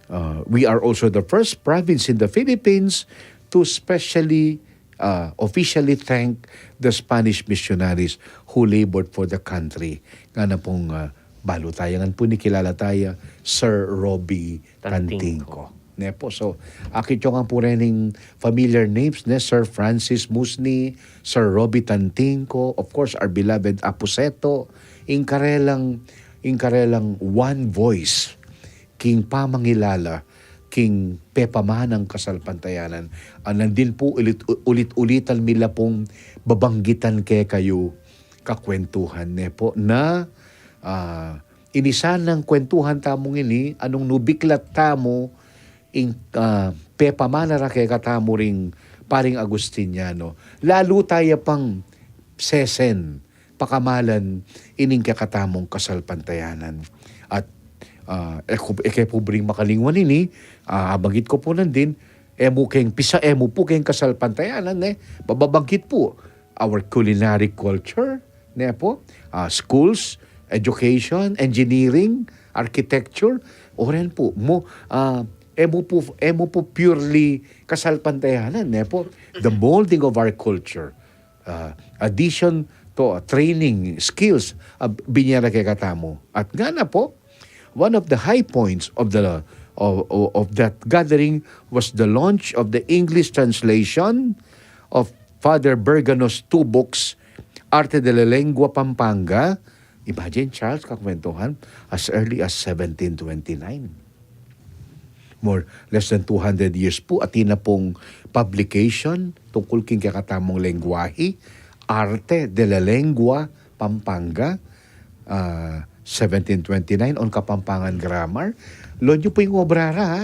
ah, we are also the first province in the Philippines to specially, ah, officially thank the Spanish missionaries who labored for the country. Ngana pung, ah, balu taya ngan pu ini, kilala taya, Sir Roby Tantingco. Tantingco. Ne po, so, akit yu ngan pu rening familiar names, ne, Sir Francis Musni, Sir Roby Tantingco, of course, our beloved Apuseto, ing karelang, ing karelang one voice king pamangilala king pepamanang kasalpantayanan. Ah, nandin pu ulit, ulit-ulitan mi la pung babanggitan kekayu, kakwentuhan, ne po, na, ah, inisan nang kwentuhan tamu ngeni, anung nubiklat tamu ing, ah, pepamana ra kekatamu ring paring Agustiniano. Lalu taya pang sesen, pakamalan ining kekatamung kasalpantayanan. At, ah, e ku, e ke pu buri makalingwan ini, ah, abanggit ku pu nandin, e mu keng pisa, e mu pu keng kasalpantayanan, ne? Babanggit pu, our culinary culture, ne po? Ah, schools, education, engineering, architecture, o ren pu, mu, ah, e mu pu, e mu pu purely kasalpantayanan, ne po? The molding of our culture. uh, addition to, uh, training skills, uh, binie ra kekatamu. At ngana pu, one of the high points of the, of, of, of that gathering was the launch of the English translation of Father Bergano's two books, Arte de la Lengua Pampanga. Imagine, Charles, kakwentuhan, as early as seventeen twenty-nine. More, less than two hundred years pu, atin na pung publication tungkul king kekatamung lengguahe, Arte de la Lengua Pampanga, ah, seventeen twenty-nine, on Kapampangan grammar. Load yu pu ing obra ra, ha?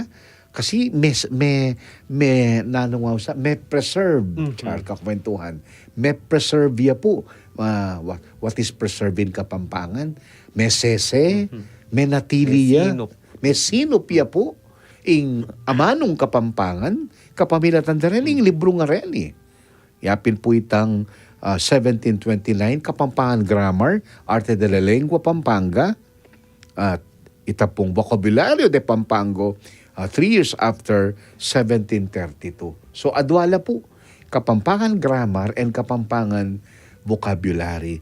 Kasi me, me, me, nanung wausa, me preserve, Mhm. Char, kakwentuhan. Me preserve ya pu. Ah, what, what is preserve in Kapampangan? Me sese, Mhm. Me natili ya. Mesinup. Mesinup ya pu ing amanung Kapampangan, kapamilatan da reni ing libru ngareni. Yapin pu itang, ah, seventeen twenty-nine, Kapampangan Grammar, Arte de la Lengua Pampanga, at ita pung Vocabulario de Pampango, ah, three years after seventeen thirty-two. So, adwa la pu, Kapampangan Grammar and Kapampangan Vocabulary.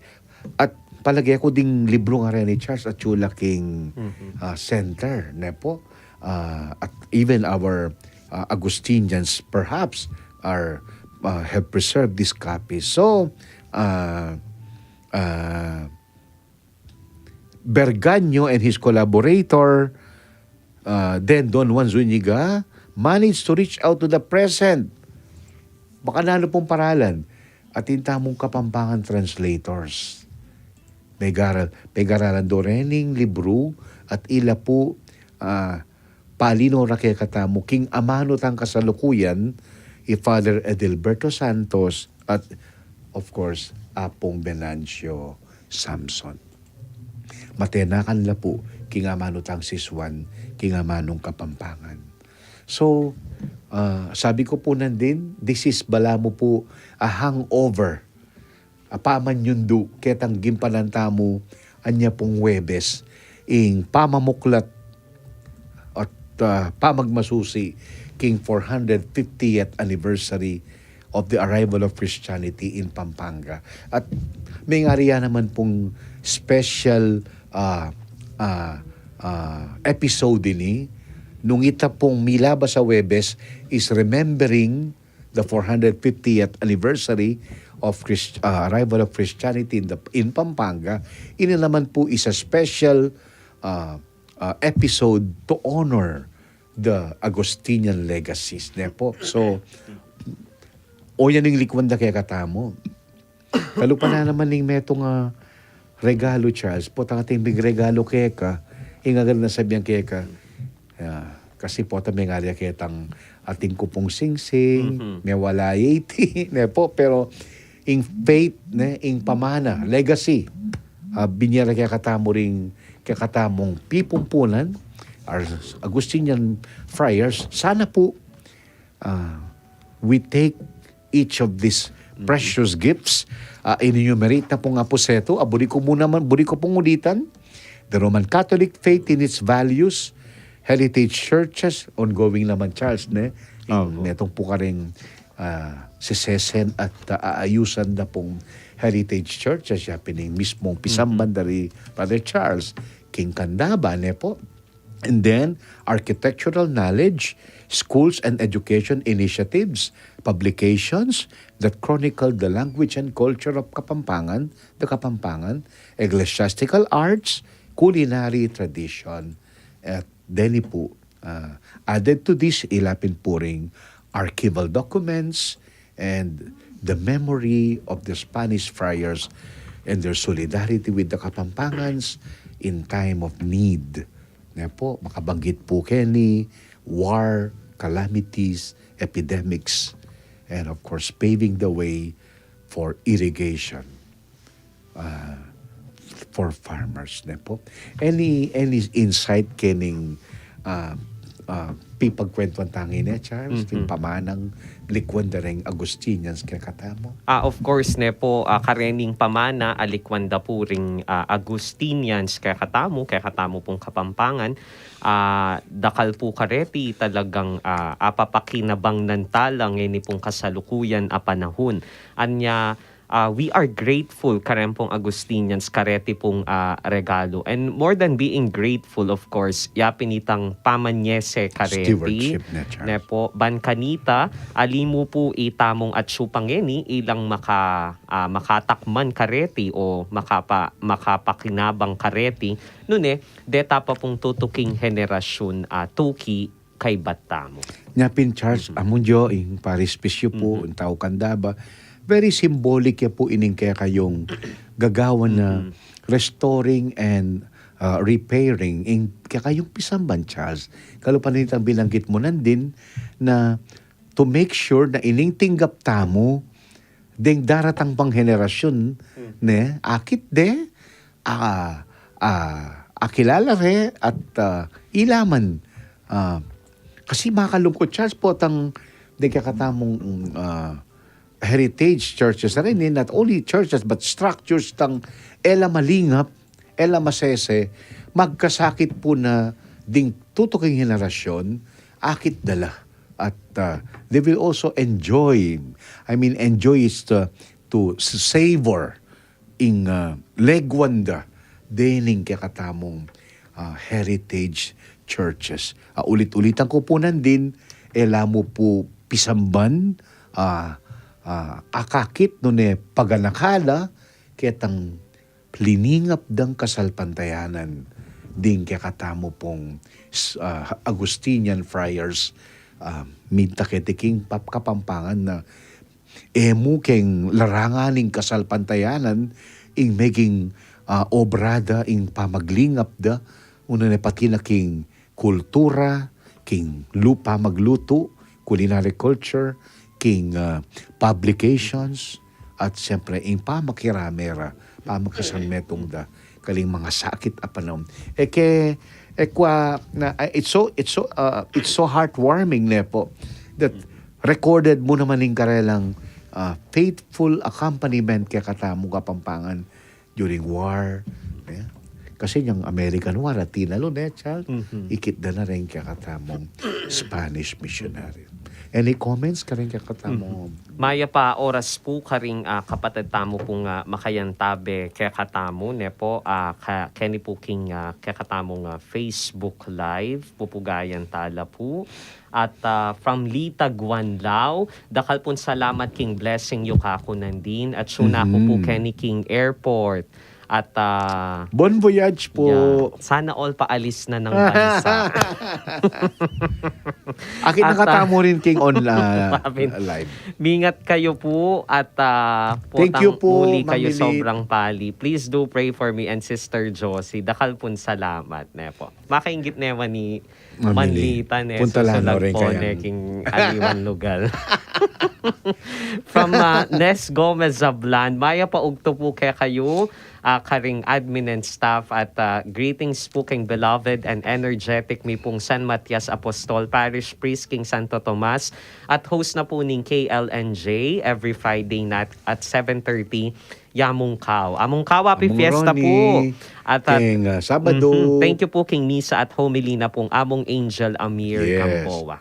At palage ku ding libru ngareni, Charles, atyu la king, Mhm. ah, center, ne pu? Ah, at even our, ah, Augustinians perhaps are, ah, have preserved this copy. So, ah, ah, Berganyo and his collaborator, ah, then Don Juan Zuniga, managed to reach out to the present. Baka nanu pung paralan. Atin tamung Kapampangan translators. Megaral, pegaralan do rening libru at ila pu, ah, palino ra kekatamu king amanu tang kasalukuyan, i Father Edilberto Santos at, of course, Apung Venancio Samson. Matenakan la pu king amanu tang sisuan, king amanung Kapampangan. So, ah, sabi ku pu nandin, this is balamu pu a hangover a pamanyundu ketang gimpanan tamu anya pung Huwebes, ing pamamuklat at, ah, pamagmasusi king four hundred fiftieth anniversary of the arrival of Christianity in Pampanga. At mengari ya naman pung special, ah, ah, ah, episode ini, nung ita pung milabas a Huwebes is remembering the four hundred fiftieth anniversary of Christ-, ah, arrival of Christianity in the, in Pampanga. Ini naman pu is a special, ah, ah, episode to honor the Augustinian legacies, ne pu? So, o yan ing likuan da kekatamu. Kalupa na naman ning metung a regalu, Charles. Potang atin pin regalu keka, ing agad nang sabian keka, ah, kasi potang mengari ya ketang atin ku pung singsing, Mhm. mewala ya iti, ne pu? Pero ing faith, ne, ing pamana, legacy, ah, binie ra kekatamu ring, kekatamung pipumpunan, our Augustinian friars, sana pu, ah, we take each of these precious gifts. Ah, enumerate na pu nga pu setu, ah, buri ku mu naman, buri ku pung ulitan, the Roman Catholic faith in its values, heritage churches, ongoing naman, Charles, ne? Ing Opo. Metung pu karing, ah, sesesen at, ah, aayusan da pung heritage churches, ya pin ing mismung pisamban da ri Father Charles, king Candaba, ne pu? And then, architectural knowledge, schools and education initiatives, publications that chronicle the language and culture of Kapampangan, the Kapampangan, ecclesiastical arts, culinary tradition. At deni pu, ah, added to this, ila pin pu ring archival documents, and the memory of the Spanish friars and their solidarity with the Kapampangans in time of need. Ne pu, makabanggit pu keni, war, calamities, epidemics, and of course, paving the way for irrigation, ah, for farmers, ne pu? Any, any insight kening, ah, ah, pipagkwentuan tang ini, Charles, Mhm. ing pamanang likuan da ring Augustinians kekatamu? Ah, of course, ne pu, ah, karening pamana a likuan da pu ring, ah, Augustinians kekatamu, kekatamu pung Kapampangan, ah, dakal pu kareti talagang, ah, apapakinabang nang tala ngeni pung kasalukuyan a panahun. Anya, ah, we are grateful kareng pung Agustinians kareti pung, ah, regalo. And more than being grateful, of course, ya pin itang pamanyese kareti. Stewardship ne, Charles. Ne po, ban kanita, ali mu pu itamung atsu pa ngeni ilang maka-, ah, makatakman kareti o makapa-, makapakinabang kareti, nune, deta pa pung tutuking henerasyun, ah, tuki kaybat tamu. Nya pin, Charles, amu yu ing parish priest yu pu, ing tau kanda ba, very symbolic ya pu ining kekayung gagawan na restoring and, uh, repairing ing kekayung pisamban, Charles. Kalupa na nitang binanggit mu nandin na to make sure na ining tinggap tamu deng daratang pang henerasyun, ne, akit de, a, a, akilala re at, a, ilaman. A, kasi makalungkut, Charles, potang deng kekatamung, a, heritage churches na rin, eh, not only churches but structures tang e la malingap, e la masese, magkasakit pu na ding tutuking henerasyon, akit da la. At, a, they will also enjoy, I mean, enjoy is to, to savor ing, ah, leguan da dening kekatamung, ah, heritage churches. Ah, ulit-ulitan ku pu nandin, e la mu pu pisamban, ah, ah, akakit nune paganaka la ketang liningap dang kasalpantayanan ding kekatamu pung s-, ah, Agustinian friars, ah, minta keti king pap-, Kapampangan na e mu keng larangan ing kasalpantayanan, ing meging, ah, obra da, ing pamaglingap da, nune pati na king kultura, king lu-, pamaglutu, culinary culture, king, ah, publications, at siyempre, ing pamakirame ra, pamakisanmetung da, karing mangasakit a panaun. E ke, e kwa, na, ah, it's so, it's so, ah, it's so heartwarming, ne po, that recorded mu naman ing karelang, ah, faithful accompaniment kekatamu Kapampangan during war, ne? Kasi yang American war, at tinalo, ne, Charles? Mhm. Ikit da na rin kekatamung Spanish missionary. Any comments karing kekatamung? Mhm. Mayap a oras pu karing, ah, kapatad tamu pung, ah, makayantabe kekatamu, ne po, ah, ka-, keni pu king, ah, kekatamung, ah, Facebook Live, pupugayan tala pu. At, ah, from Lita Guanlao, dakal pung salamat king blessing yu kaku nandin. At suna ku pu keni king airport. At, ah, bon voyage pu. Yeah. Sana all paalis na ng bansa. Akit na katamu rin king on, ah, live. Mingat kayu pu at, ah, potang muli kayu, sobrang pali. Please do pray for me and Sister Josie. Dakal pung salamat, ne po. Makainggit ne man ni Manlitan, eh, punta lang susunod rin po kaya ne king aliwan lugal. From, ah, Nes Gomez Zablan, mayap a ugtu pu kekayu, ah, karing admin and staff at, ah, greetings pu king beloved and energetic mi pung San Matias Apostol Parish Priest king Santo Tomas at host na pu ning K L N J every Friday night at seven thirty. Among Kaw. Among Kaw, happy fiesta pu. At, at, king, ah, Sabado. Mhm. Thank you pu king misa at homily na pung Among Angel Amir Gamboa.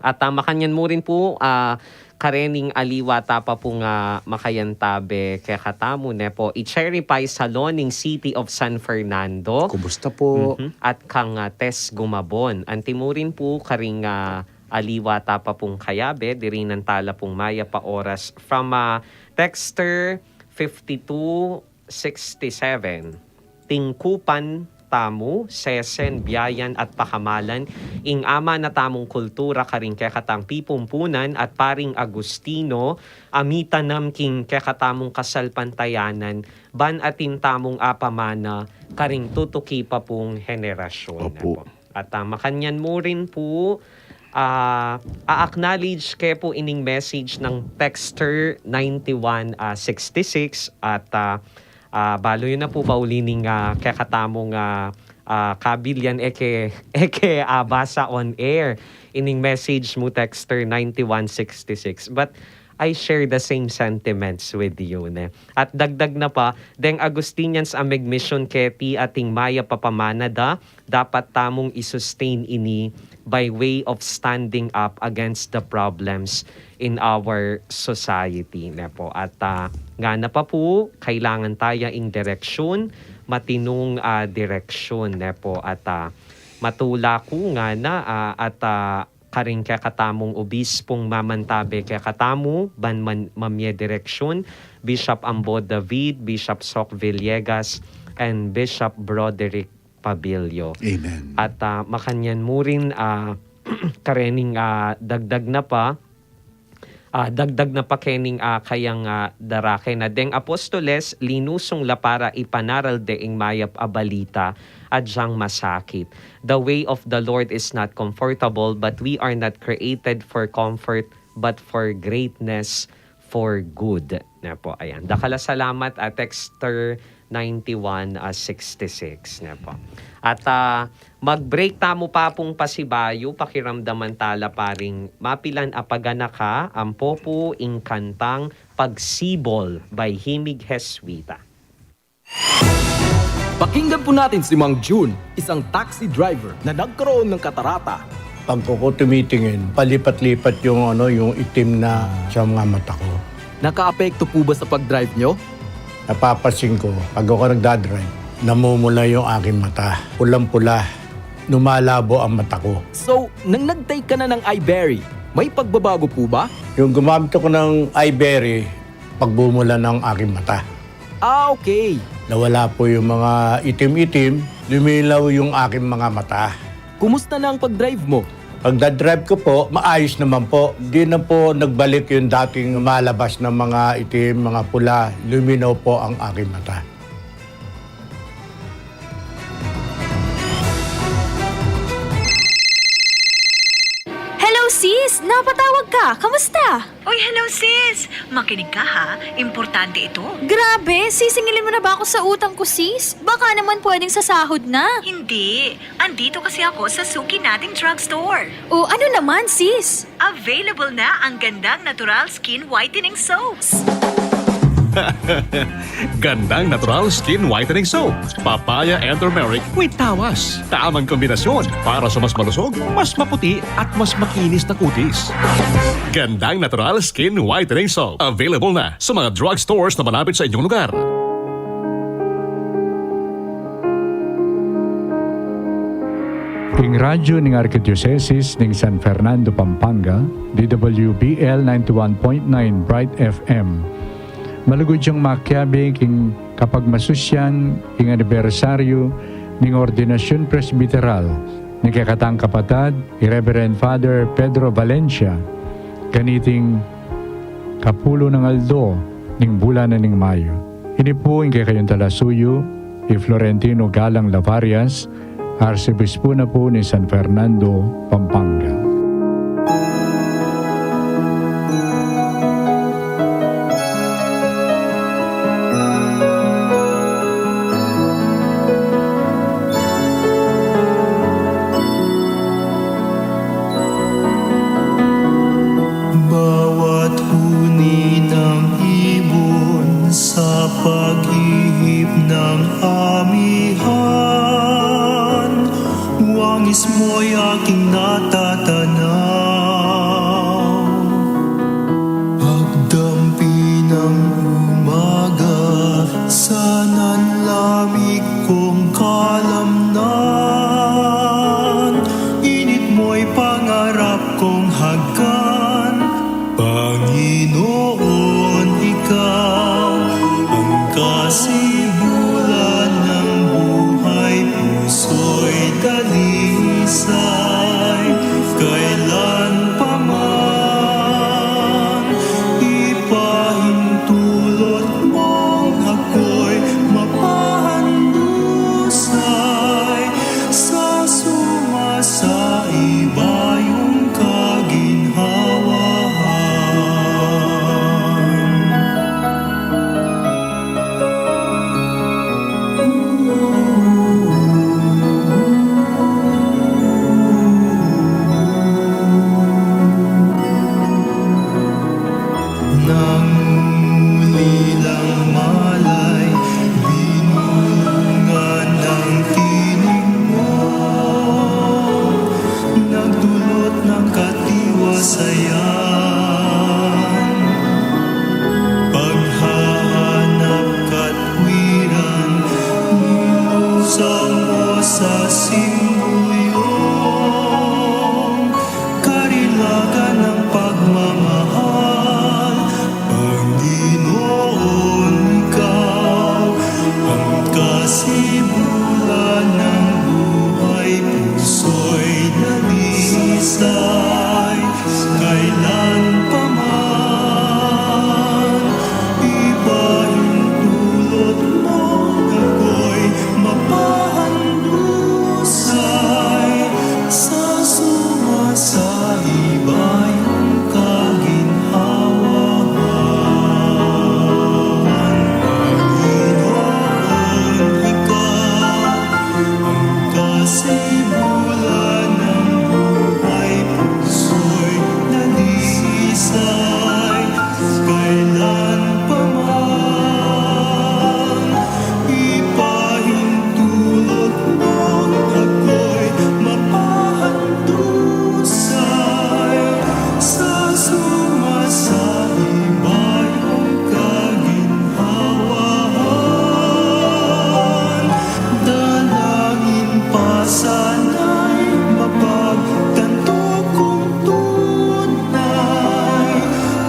At, ah, makanyan mu rin pu, ah, karening aliwa ta pa pung, ah, makayantabe kekatamu ne po, i Cherry Pie Salon ning City of San Fernando. Kumusta po? Mhm. At kang, ah, Tess Gumabon. Anti mu rin pu karing, ah, aliwa ta pa pung kayabe, dirinan tala pung mayap a oras. From, ah, texter fifty-two sixty-seven, tingkupan tamu, sesen, biayan at pakamalan ing ama na tamung kultura karing kekatang pipumpunan at paring Agustino, a mitanam king kekatamung kasalpantayanan, ban atin tamung apamana karing tutuki pa pung henerasyun. Opo. At, ah, makanyan mu rin pu, ah, a-acknowledge ke pu ining message ng texter ninety-one sixty-six at, ah, ah, balu yu na pu, pauli ning, ah, kekatamung, ah, ah, kabilian e ke, e ke, ah, basa on air ining message mu, texter ninety-one sixty-six. But I share the same sentiments with you, ne? At dagdag na pa, deng Agustinians a megmisyon keti ating mayap a pamana da, dapat tamung i-sustain ini by way of standing up against the problems in our society, ne po. At, ah, ngana pa pu, kailangan taya ing direksyon, matinung, ah, direksyon, ne po. At, ah, matula ku ngana, ah, at, ah, karing kekatamung obispung mamantabe kekatamu, ban man-, mamye direksyon, Bishop Ambo David, Bishop Sok Villegas, and Bishop Broderick Pabilio. Amen. At, ah, makanyan mu rin, ah, karening, ah, dagdag na pa, ah, dagdag na pa kening, ah, kayang, ah, darake na deng apostoles, linusung la para ipanaral de ing mayap a balita, agyang masakit. The way of the Lord is not comfortable, but we are not created for comfort, but for greatness, for good. Ne po, ayan. Dakal a salamat, ah, texter ninety-one, ah, sixty-six. Ne po. At, ah, mag-break tamu pa pung pasibayu, pakiramdaman tala pa ring mapilan a paganaka, ampo pu ing kantang Pagsibol by Himig Jesuita. Pakinggan po natin si Mang Jun, isang taxi driver na nagkaroon ng katarata. Pag ako tumitingin, palipat-lipat yung, ano, yung itim na sa mga mata ko. Nakaapekto po ba sa pag-drive nyo? Napapansin ko, pag ako nagdadrive, namumula yung aking mata. Pulang-pula, lumalabo ang mata ko. So, nang nag-take ka na ng Iberry, may pagbabago po ba? Yung gumamit ako ng Iberry, pagmumula ng aking mata. Ah, okay. Nawala po yung mga itim-itim, lumilaw yung aking mga mata. Kumusta na ang pag-drive mo? Pagdadrive ko po, maayos naman po. Di na po nagbalik yung dating malabas na mga itim, mga pula. Luminaw po ang aking mata. Hello, sis! Napatawag ka! Kamusta? Uy, hello, sis! Makinig ka, ha? Importante ito. Grabe! Sisingilin mo na ba ako sa utang ko, sis? Baka naman pwedeng sa sahod na. Hindi. Andito kasi ako sa suki nating drugstore. O, ano naman, sis? Available na ang Gandang Natural Skin Whitening Soaps. Gandang Natural Skin Whitening Soap. Papaya and turmeric with tawas. Tamang kombinasyon para sa mas malusog, mas maputi, at mas makinis na kutis. Gandang Natural Skin Whitening Soap. Available na sa mga drugstores na malapit sa inyong lugar. Ing radyo ning Arkidiosesis ning San Fernando, Pampanga, D W B L ninety-one point nine Bright F M. Malugud yang makiabe king kapagmasusyan ing anibersaryu ning ordinasyun presbiteral ning kekatang kapatad, i Reverend Father Pedro Valencia, kaniting kapulu nang aldo ning bulan na ning Mayo. Ini pu ing kekayung talasuyu, i Florentino Galang Lavarias, Arsobispo na pu ning San Fernando, Pampanga. Bawat huni ng ibon sa pag-ihip ng amihan, wangis mo'y aking natatanaw. Pagdampi ng umaga, sa nanlamig kong kalamnan, init mo'y pangarap kong hagkan. Panginoon, ikaw ang kasibulan ng buhay, puso'y dalisay kailan pa man. Ipahintulot mong ako'y mapahandusay sa sumasaibayung kaginhawaan. Buyong karilagan ng pagmamahal, Panginoon, ikaw ang kasibulan ng buhay, puso'y nalisay, kailan pa man ipahintulot mo ako'y mapahandusay sa sumasaibayong kaginhawaan. Panginoon, ikaw ang kasibulan ng buhay, puso'y nalisay, kailan pa man ipahintulot mo ako'y mapahandusay sa sumasaibayong kaginhawaan. Dalangin pa sana'y mapagtanto kung tunay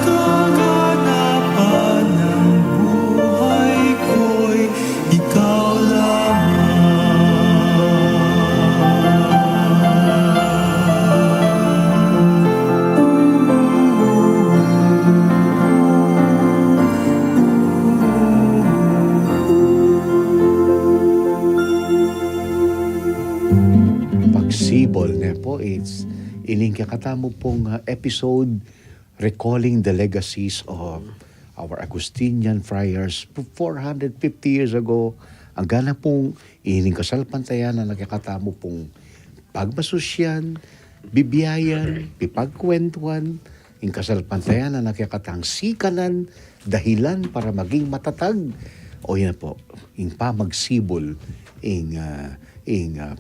kaganapan ng buhay ko'y ikaw lamang. Pagsibol ne po, it's ining kekatamu pung, ah, episode, recalling the legacies of our Augustinian friars four hundred fifty years ago. Angga na pung ining kasalpantayanan a kekatamu pung pagmasusyan, bibiayan, pipagkwentuan, ing kasalpantayanan a kekatang sikanan, dahilan para maging matatag. O yan po, ing pamagsibol, ing, ah, ing, ah,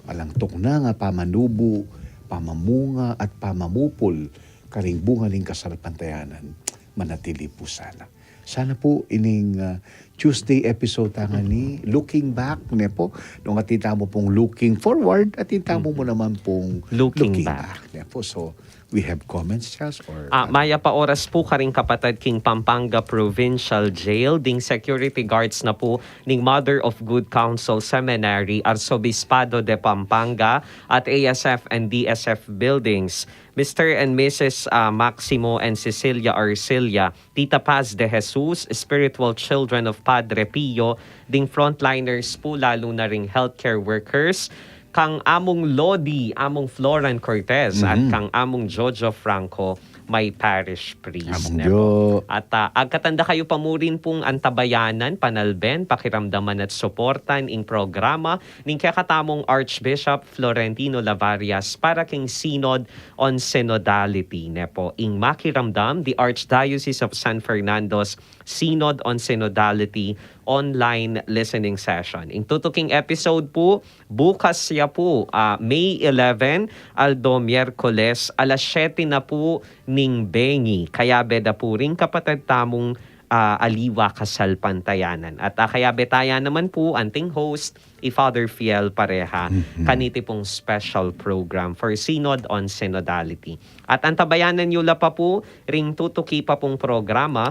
alang tuknang a pamanubu, pamamunga, at pamamupul karing bunga ning kasalpantayanan. Manatili po sana. Sana po ining, ah, Tuesday episode ta ngani, looking back, ne po? Nung atin tamu pung looking forward, atin tamu mu naman pung looking back, ne po? So, we have comments, Charles, or Ah, ano? Mayap a oras po karing kapatad king Pampanga Provincial Jail, ding security guards na po ning Mother of Good Counsel Seminary, Arzobispado de Pampanga, at A S F and D S F buildings. Mister and Missus, ah, Maximo and Cecilia Arcilla, Tita Paz de Jesus, spiritual children of Padre Pio, ding frontliners po, lalo na ring healthcare workers, kang Among Lodi, Among Floran Cortez, at Mhm. kang Among Jojo Franco, my parish priest, Among ne Jo. po. At, ah, agkatanda kayu pa mu rin pung antabayanan, panalben, pakiramdaman at suportan ing programa ning kekatamung Archbishop Florentino Lavarias para king Synod on Synodality, ne po. Ing makiramdam, the Archdiocese of San Fernando's Synod on Synodality online listening session. Ing tutuking episode po, bukas ya po, ah, May eleven, aldo Miyerkules, alas siyete na po ning bengi. Kayabe da po ring kapatad tamung, ah, aliwa kasalpantayanan. At, ah, kayabe taya naman po, anting host, i Father Fiel Pareha, Mhm. kaniti pong special program for Synod on Synodality. At antabayanan yu la pa po, ring tutuki pa pong programa,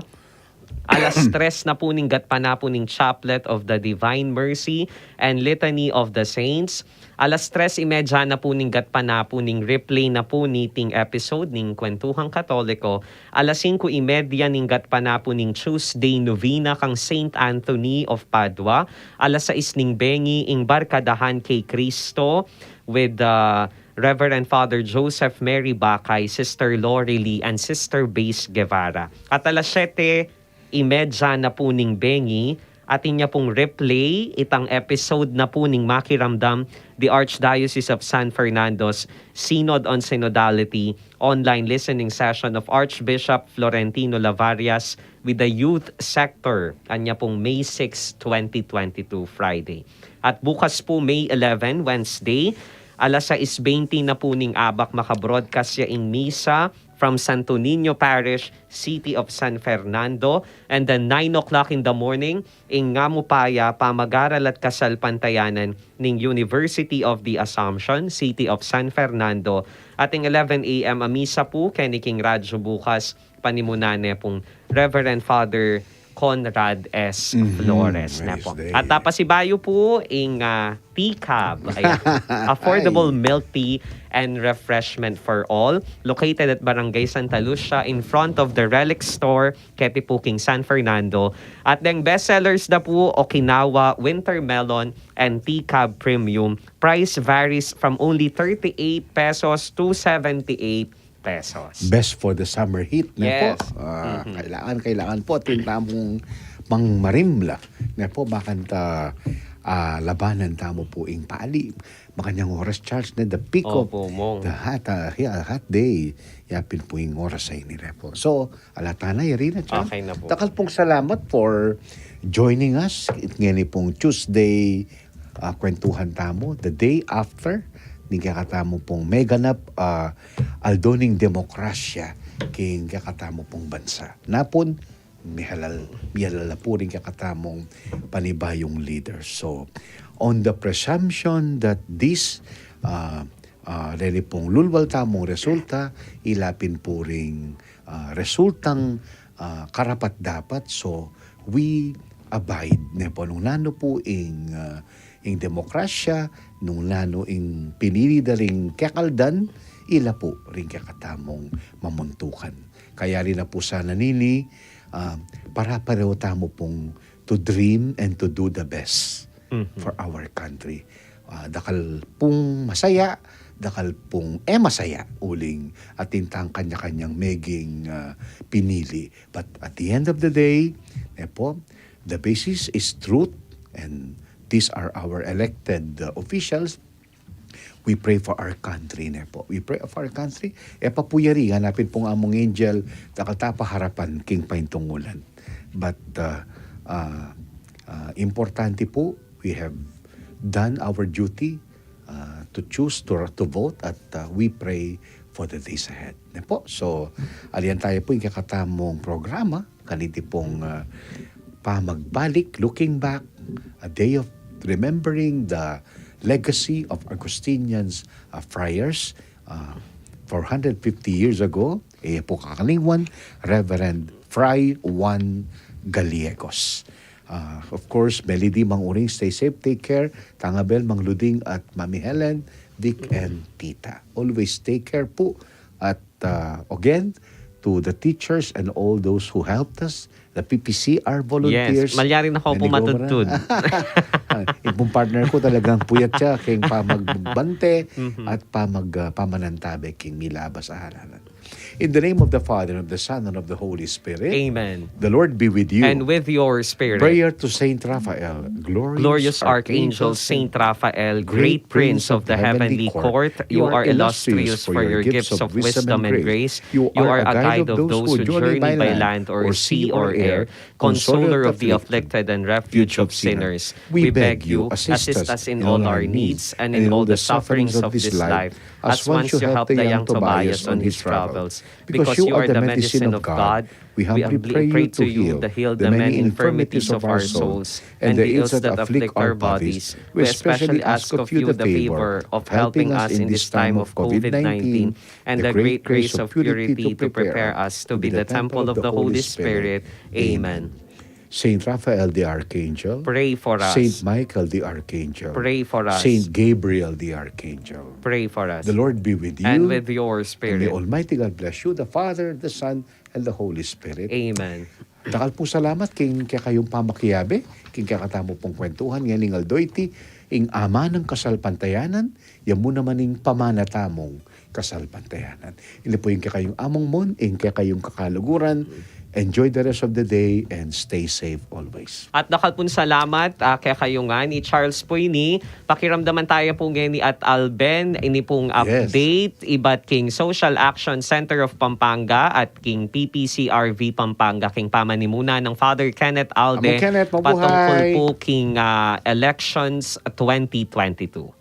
alas tres na po ning gatpa na po ning Chaplet of the Divine Mercy and Litany of the Saints. Alas tres y media na po ning gatpa na po ning replay na po niting episode ning Kwentuhang Katoliko. Alas singko y media ning gatpa na po ning Tuesday Novena kang Saint Anthony of Padua. Alas sais ning bengi ing Barkadahan kay Cristo with, uh, Reverend Father Joseph Mary Bacay, Sister Lori Lee, and Sister Base Guevara. At alas siyete y media na po ning bengi, atin ya pong replay itang episode na po ning makiramdam, the Archdiocese of San Fernando's Synod on Synodality online listening session of Archbishop Florentino Lavarias with the youth sector, anya pong May six, twenty twenty-two, Friday. At bukas po, May eleven, Wednesday, alas sais bente na po ning abak, maka-broadcast ya ing misa from Santo Niño Parish, City of San Fernando. And then nine o'clock in the morning, ing Ngamupaya Pamag-aral at Kasalpantayanan ning University of the Assumption, City of San Fernando. At ing eleven a m a misa pu keni king Radyo Bukas, panimunan ne pung Reverend Father Conrad S. Mhm, Flores na po. Wednesday. At, ah, pasibayu pu ing, ah, T-Cab. Ayan. Affordable milk tea and refreshment for all. Located at Barangay Santa Lucia, in front of the Relic Store, keti pu king San Fernando. At deng bestsellers da pu, Okinawa Winter Melon and T-Cab Premium. Price varies from only thirty-eight pesos to seventy-eight pesos. Best for the summer heat, ne po? Yes. Ah, mhm. Kailangan, kailangan po atin tamung pangmarimla, ne po? Bakanta, ah, labanan tamu pu ing pali. Makanyang oras, Charles, ne, the peak of Opo, Mong. the hot, ah, yeah, hot day. Yapin pu ing oras a ini, ne po. So, ala tana, yari na, Charles. Okay na po. Dakal pung salamat for joining us. Ngeni pung Tuesday, ah, kwentuhan tamu, the day after ning kekatamu pung meganap, ah, aldo ning demokrasya king kekatamu pung bansa. Napun, mihalal, mihalal la pu ring kekatamung panibayung leader. So, on the presumption that this, ah, ah, reni pung lulwal tamung resulta, ila pin pu ring, ah, resultang, ah, karapat-dapat. So, we abide, ne po, nung nanu pu ing, ah, ing demokrasya, nung nanu ing pinili da ring kekaldan, ila pu ring kekatamung mamuntukan. Kayari na pu sana nini, ah, para pareho tamu pung to dream and to do the best Mhm. for our country. Ah, dakal pung masaya, dakal pung e masaya, uling atin tang kanya-kanyang meging, ah, pinili. But at the end of the day, ne po, the basis is truth, and these are our elected, uh, officials. We pray for our country, ne po. We pray for our country. E pa pu yari, hanapin pung among angel, dakal ta pa harapan king paintungulan. But, uh, uh, uh, importante pu, we have done our duty, uh, to choose to, to vote at, uh, we pray for the days ahead. Ne po? So, alian tayu pu ing kekatamung programa, kaniti pung, uh, pamagbalik, looking back, a day of remembering the legacy of Augustinians, uh, friars, uh, four hundred fifty years ago, e pu kakalingwan, Reverend Fray Juan Gallegos. Ah, of course, Melody, Mang Uring, stay safe, take care. Tangabel, Mang Luding at Mami Helen, Vic and Tita. Always take care pu. At, ah, again, to the teachers and all those who helped us, the P P C R volunteers. Yes, malyari na ko pu matudtud. Ing pung partner ku talagang puyat ya king pamagbante Mhm. at pamag-, ah, pamanantabe king milabas a halalan. In the name of the Father, and of the Son, and of the Holy Spirit. Amen. The Lord be with you. And with your spirit. Prayer to Saint Raphael, glorious Glorious Archangel, Archangel, Saint Raphael, great Prince of the heavenly court, you are illustrious for your gifts of wisdom and grace. You are a guide of those who journey by land or sea or air, consoler of the afflicted and refuge of sinners. We beg you, assist us in all our needs and in all the sufferings of this life, as once you helped the young Tobias on his travels. Because you are the medicine of God, we humbly pray to you to heal the many infirmities of our souls and the ills that afflict our bodies. We especially ask of you the favor of helping us in this time of covid nineteen and the great grace of purity to prepare us to be the temple of the Holy Spirit. Amen. Saint Raphael the Archangel, pray for us. Saint Michael the Archangel, pray for us. Saint Gabriel the Archangel, pray for us. The Lord be with you. And with your spirit. And may Almighty God bless you, the Father, the Son, and the Holy Spirit. Amen. Dakal pung salamat king kekayung pamakiabe king kekatamu pung kwentuhan ngening aldo iti, ing Ama nang Kasalpantayanan, ya mu naman ing pamana tamung kasalpantayanan. Ini pu ing kekayung Among Mon, ing kekayung kakaluguran. Enjoy the rest of the day and stay safe always. At dakal pung salamat, ah, kekayu ngan i Charles Puini. Pakiramdaman tayu pu ngeni at Alben, ini pung Yes. update ibat king Social Action Center of Pampanga at king P P C R V Pampanga king pamanimuna nang Father Kenneth Alde Among Kenneth, mabuhay. patungkol pu king, ah, elections twenty twenty-two.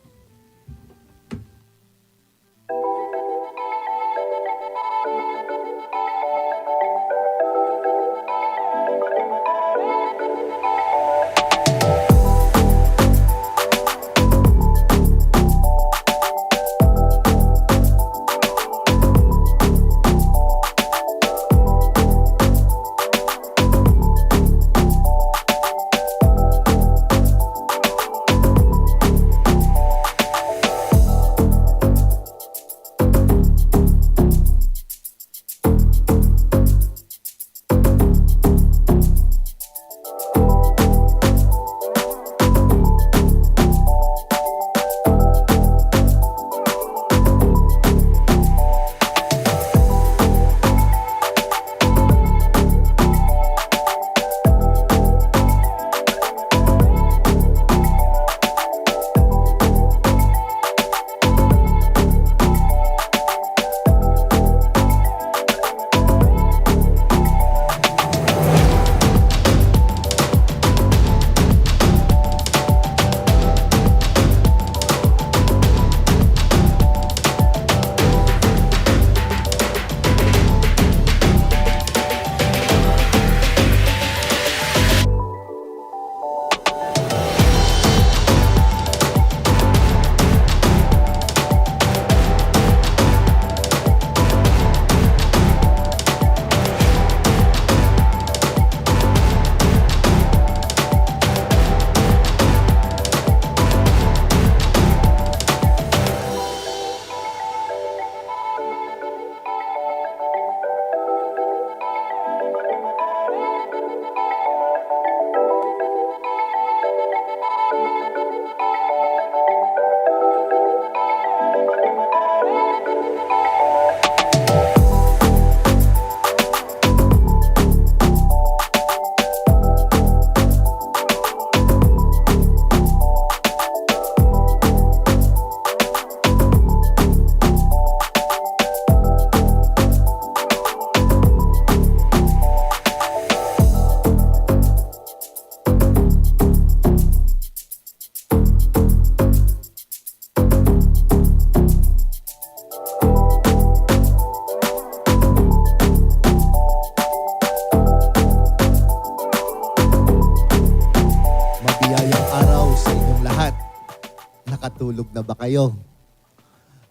Yo,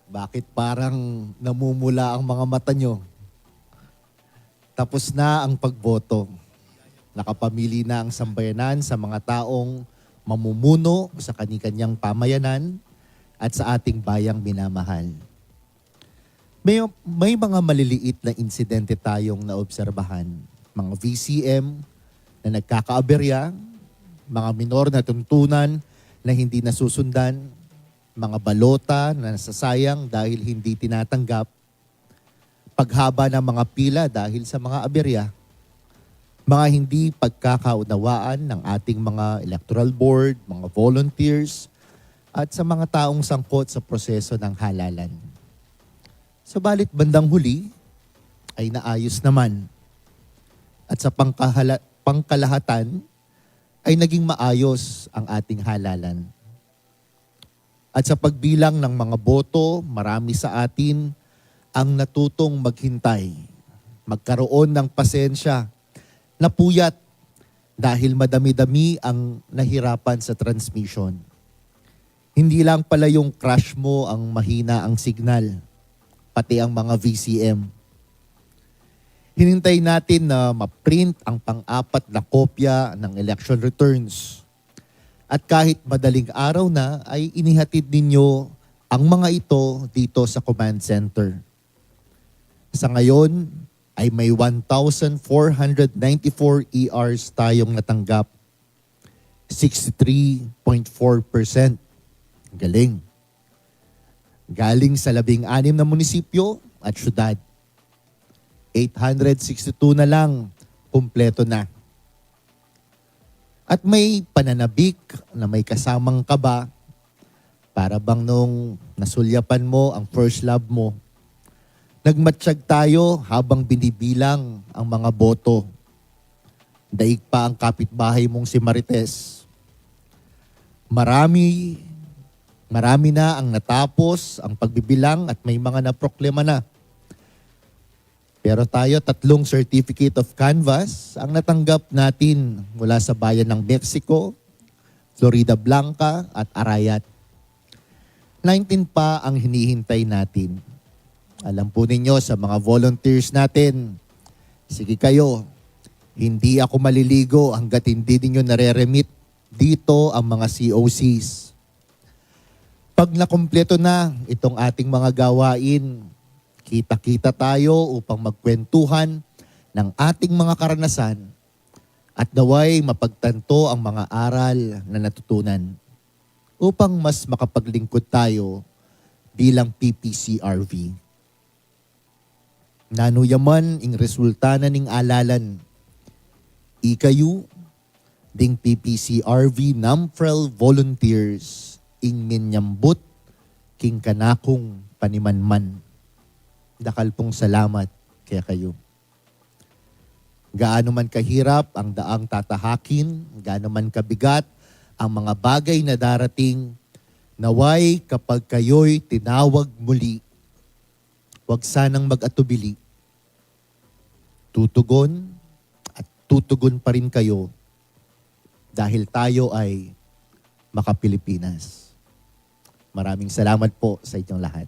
bakit parang namumula ang mga mata nyo? Tapos na ang pagboto. Nakapamili na ang sambayanan sa mga taong mamumuno sa kani-kanyang pamayanan at sa ating bayang minamahal. May, may mga maliliit na insidente tayong naobserbahan. Mga V C M na nagkakaaberya, mga minor na tuntunan na hindi nasusundan, mga balota na nasasayang dahil hindi tinatanggap, paghaba ng mga pila dahil sa mga aberya, mga hindi pagkakaunawaan ng ating mga electoral board, mga volunteers, at sa mga taong sangkot sa proseso ng halalan. Subalit bandang huli ay naayos naman. At sa pangkahala- pangkalahatan ay naging maayos ang ating halalan. At sa pagbilang ng mga boto, marami sa atin ang natutong maghintay, magkaroon ng pasensya, napuyat dahil madami-dami ang nahirapan sa transmission. Hindi lang pala yung crush mo ang mahina ang signal, pati ang mga V C M. Hinintay natin na ma-print ang pang-apat na kopya ng election returns. At kahit madaling araw na, ay inihatid ninyo ang mga ito dito sa command center. Sa ngayon, ay may one thousand four hundred ninety-four E Rs tayong natanggap. Sixty-three point four percent. Galing. Galing sa labing-anim na munisipyo at syudad. Eight hundred sixty-two na lang, kumpleto na. At may pananabik na may kasamang kaba, para bang nung nasulyapan mo ang first love mo. Nagmatsyag tayo habang binibilang ang mga boto. Daig pa ang kapitbahay mong si Marites. Marami, marami na ang natapos ang pagbibilang at may mga naproklama na. Pero tayo, tatlong certificate of canvass ang natanggap natin mula sa bayan ng Mexico, Floridablanca, at Arayat. Nineteen pa ang hinihintay natin. Alam po ninyo, sa mga volunteers natin, sige kayo, hindi ako maliligo hanggat hindi ninyo nare-remit dito ang mga C O Cs. Pag nakumpleto na itong ating mga gawain, kita-kita tayo upang magkwentuhan ng ating mga karanasan at nawa'y mapagtanto ang mga aral na natutunan upang mas makapaglingkod tayo bilang P P C R V. Nanu ya man ing resulta na ning alalan, ikayu ding P P C R V NAMFREL volunteers ing minyambut king kanakung panimanman. Dakal pung salamat kekayu. Gaano man kahirap ang daang tatahakin, gaano man kabigat ang mga bagay na darating, nawa'y kapag kayo'y tinawag muli, wag sanang mag-atubili. Tutugon at tutugon pa rin kayo dahil tayo ay maka-Pilipinas. Maraming salamat po sa inyong lahat.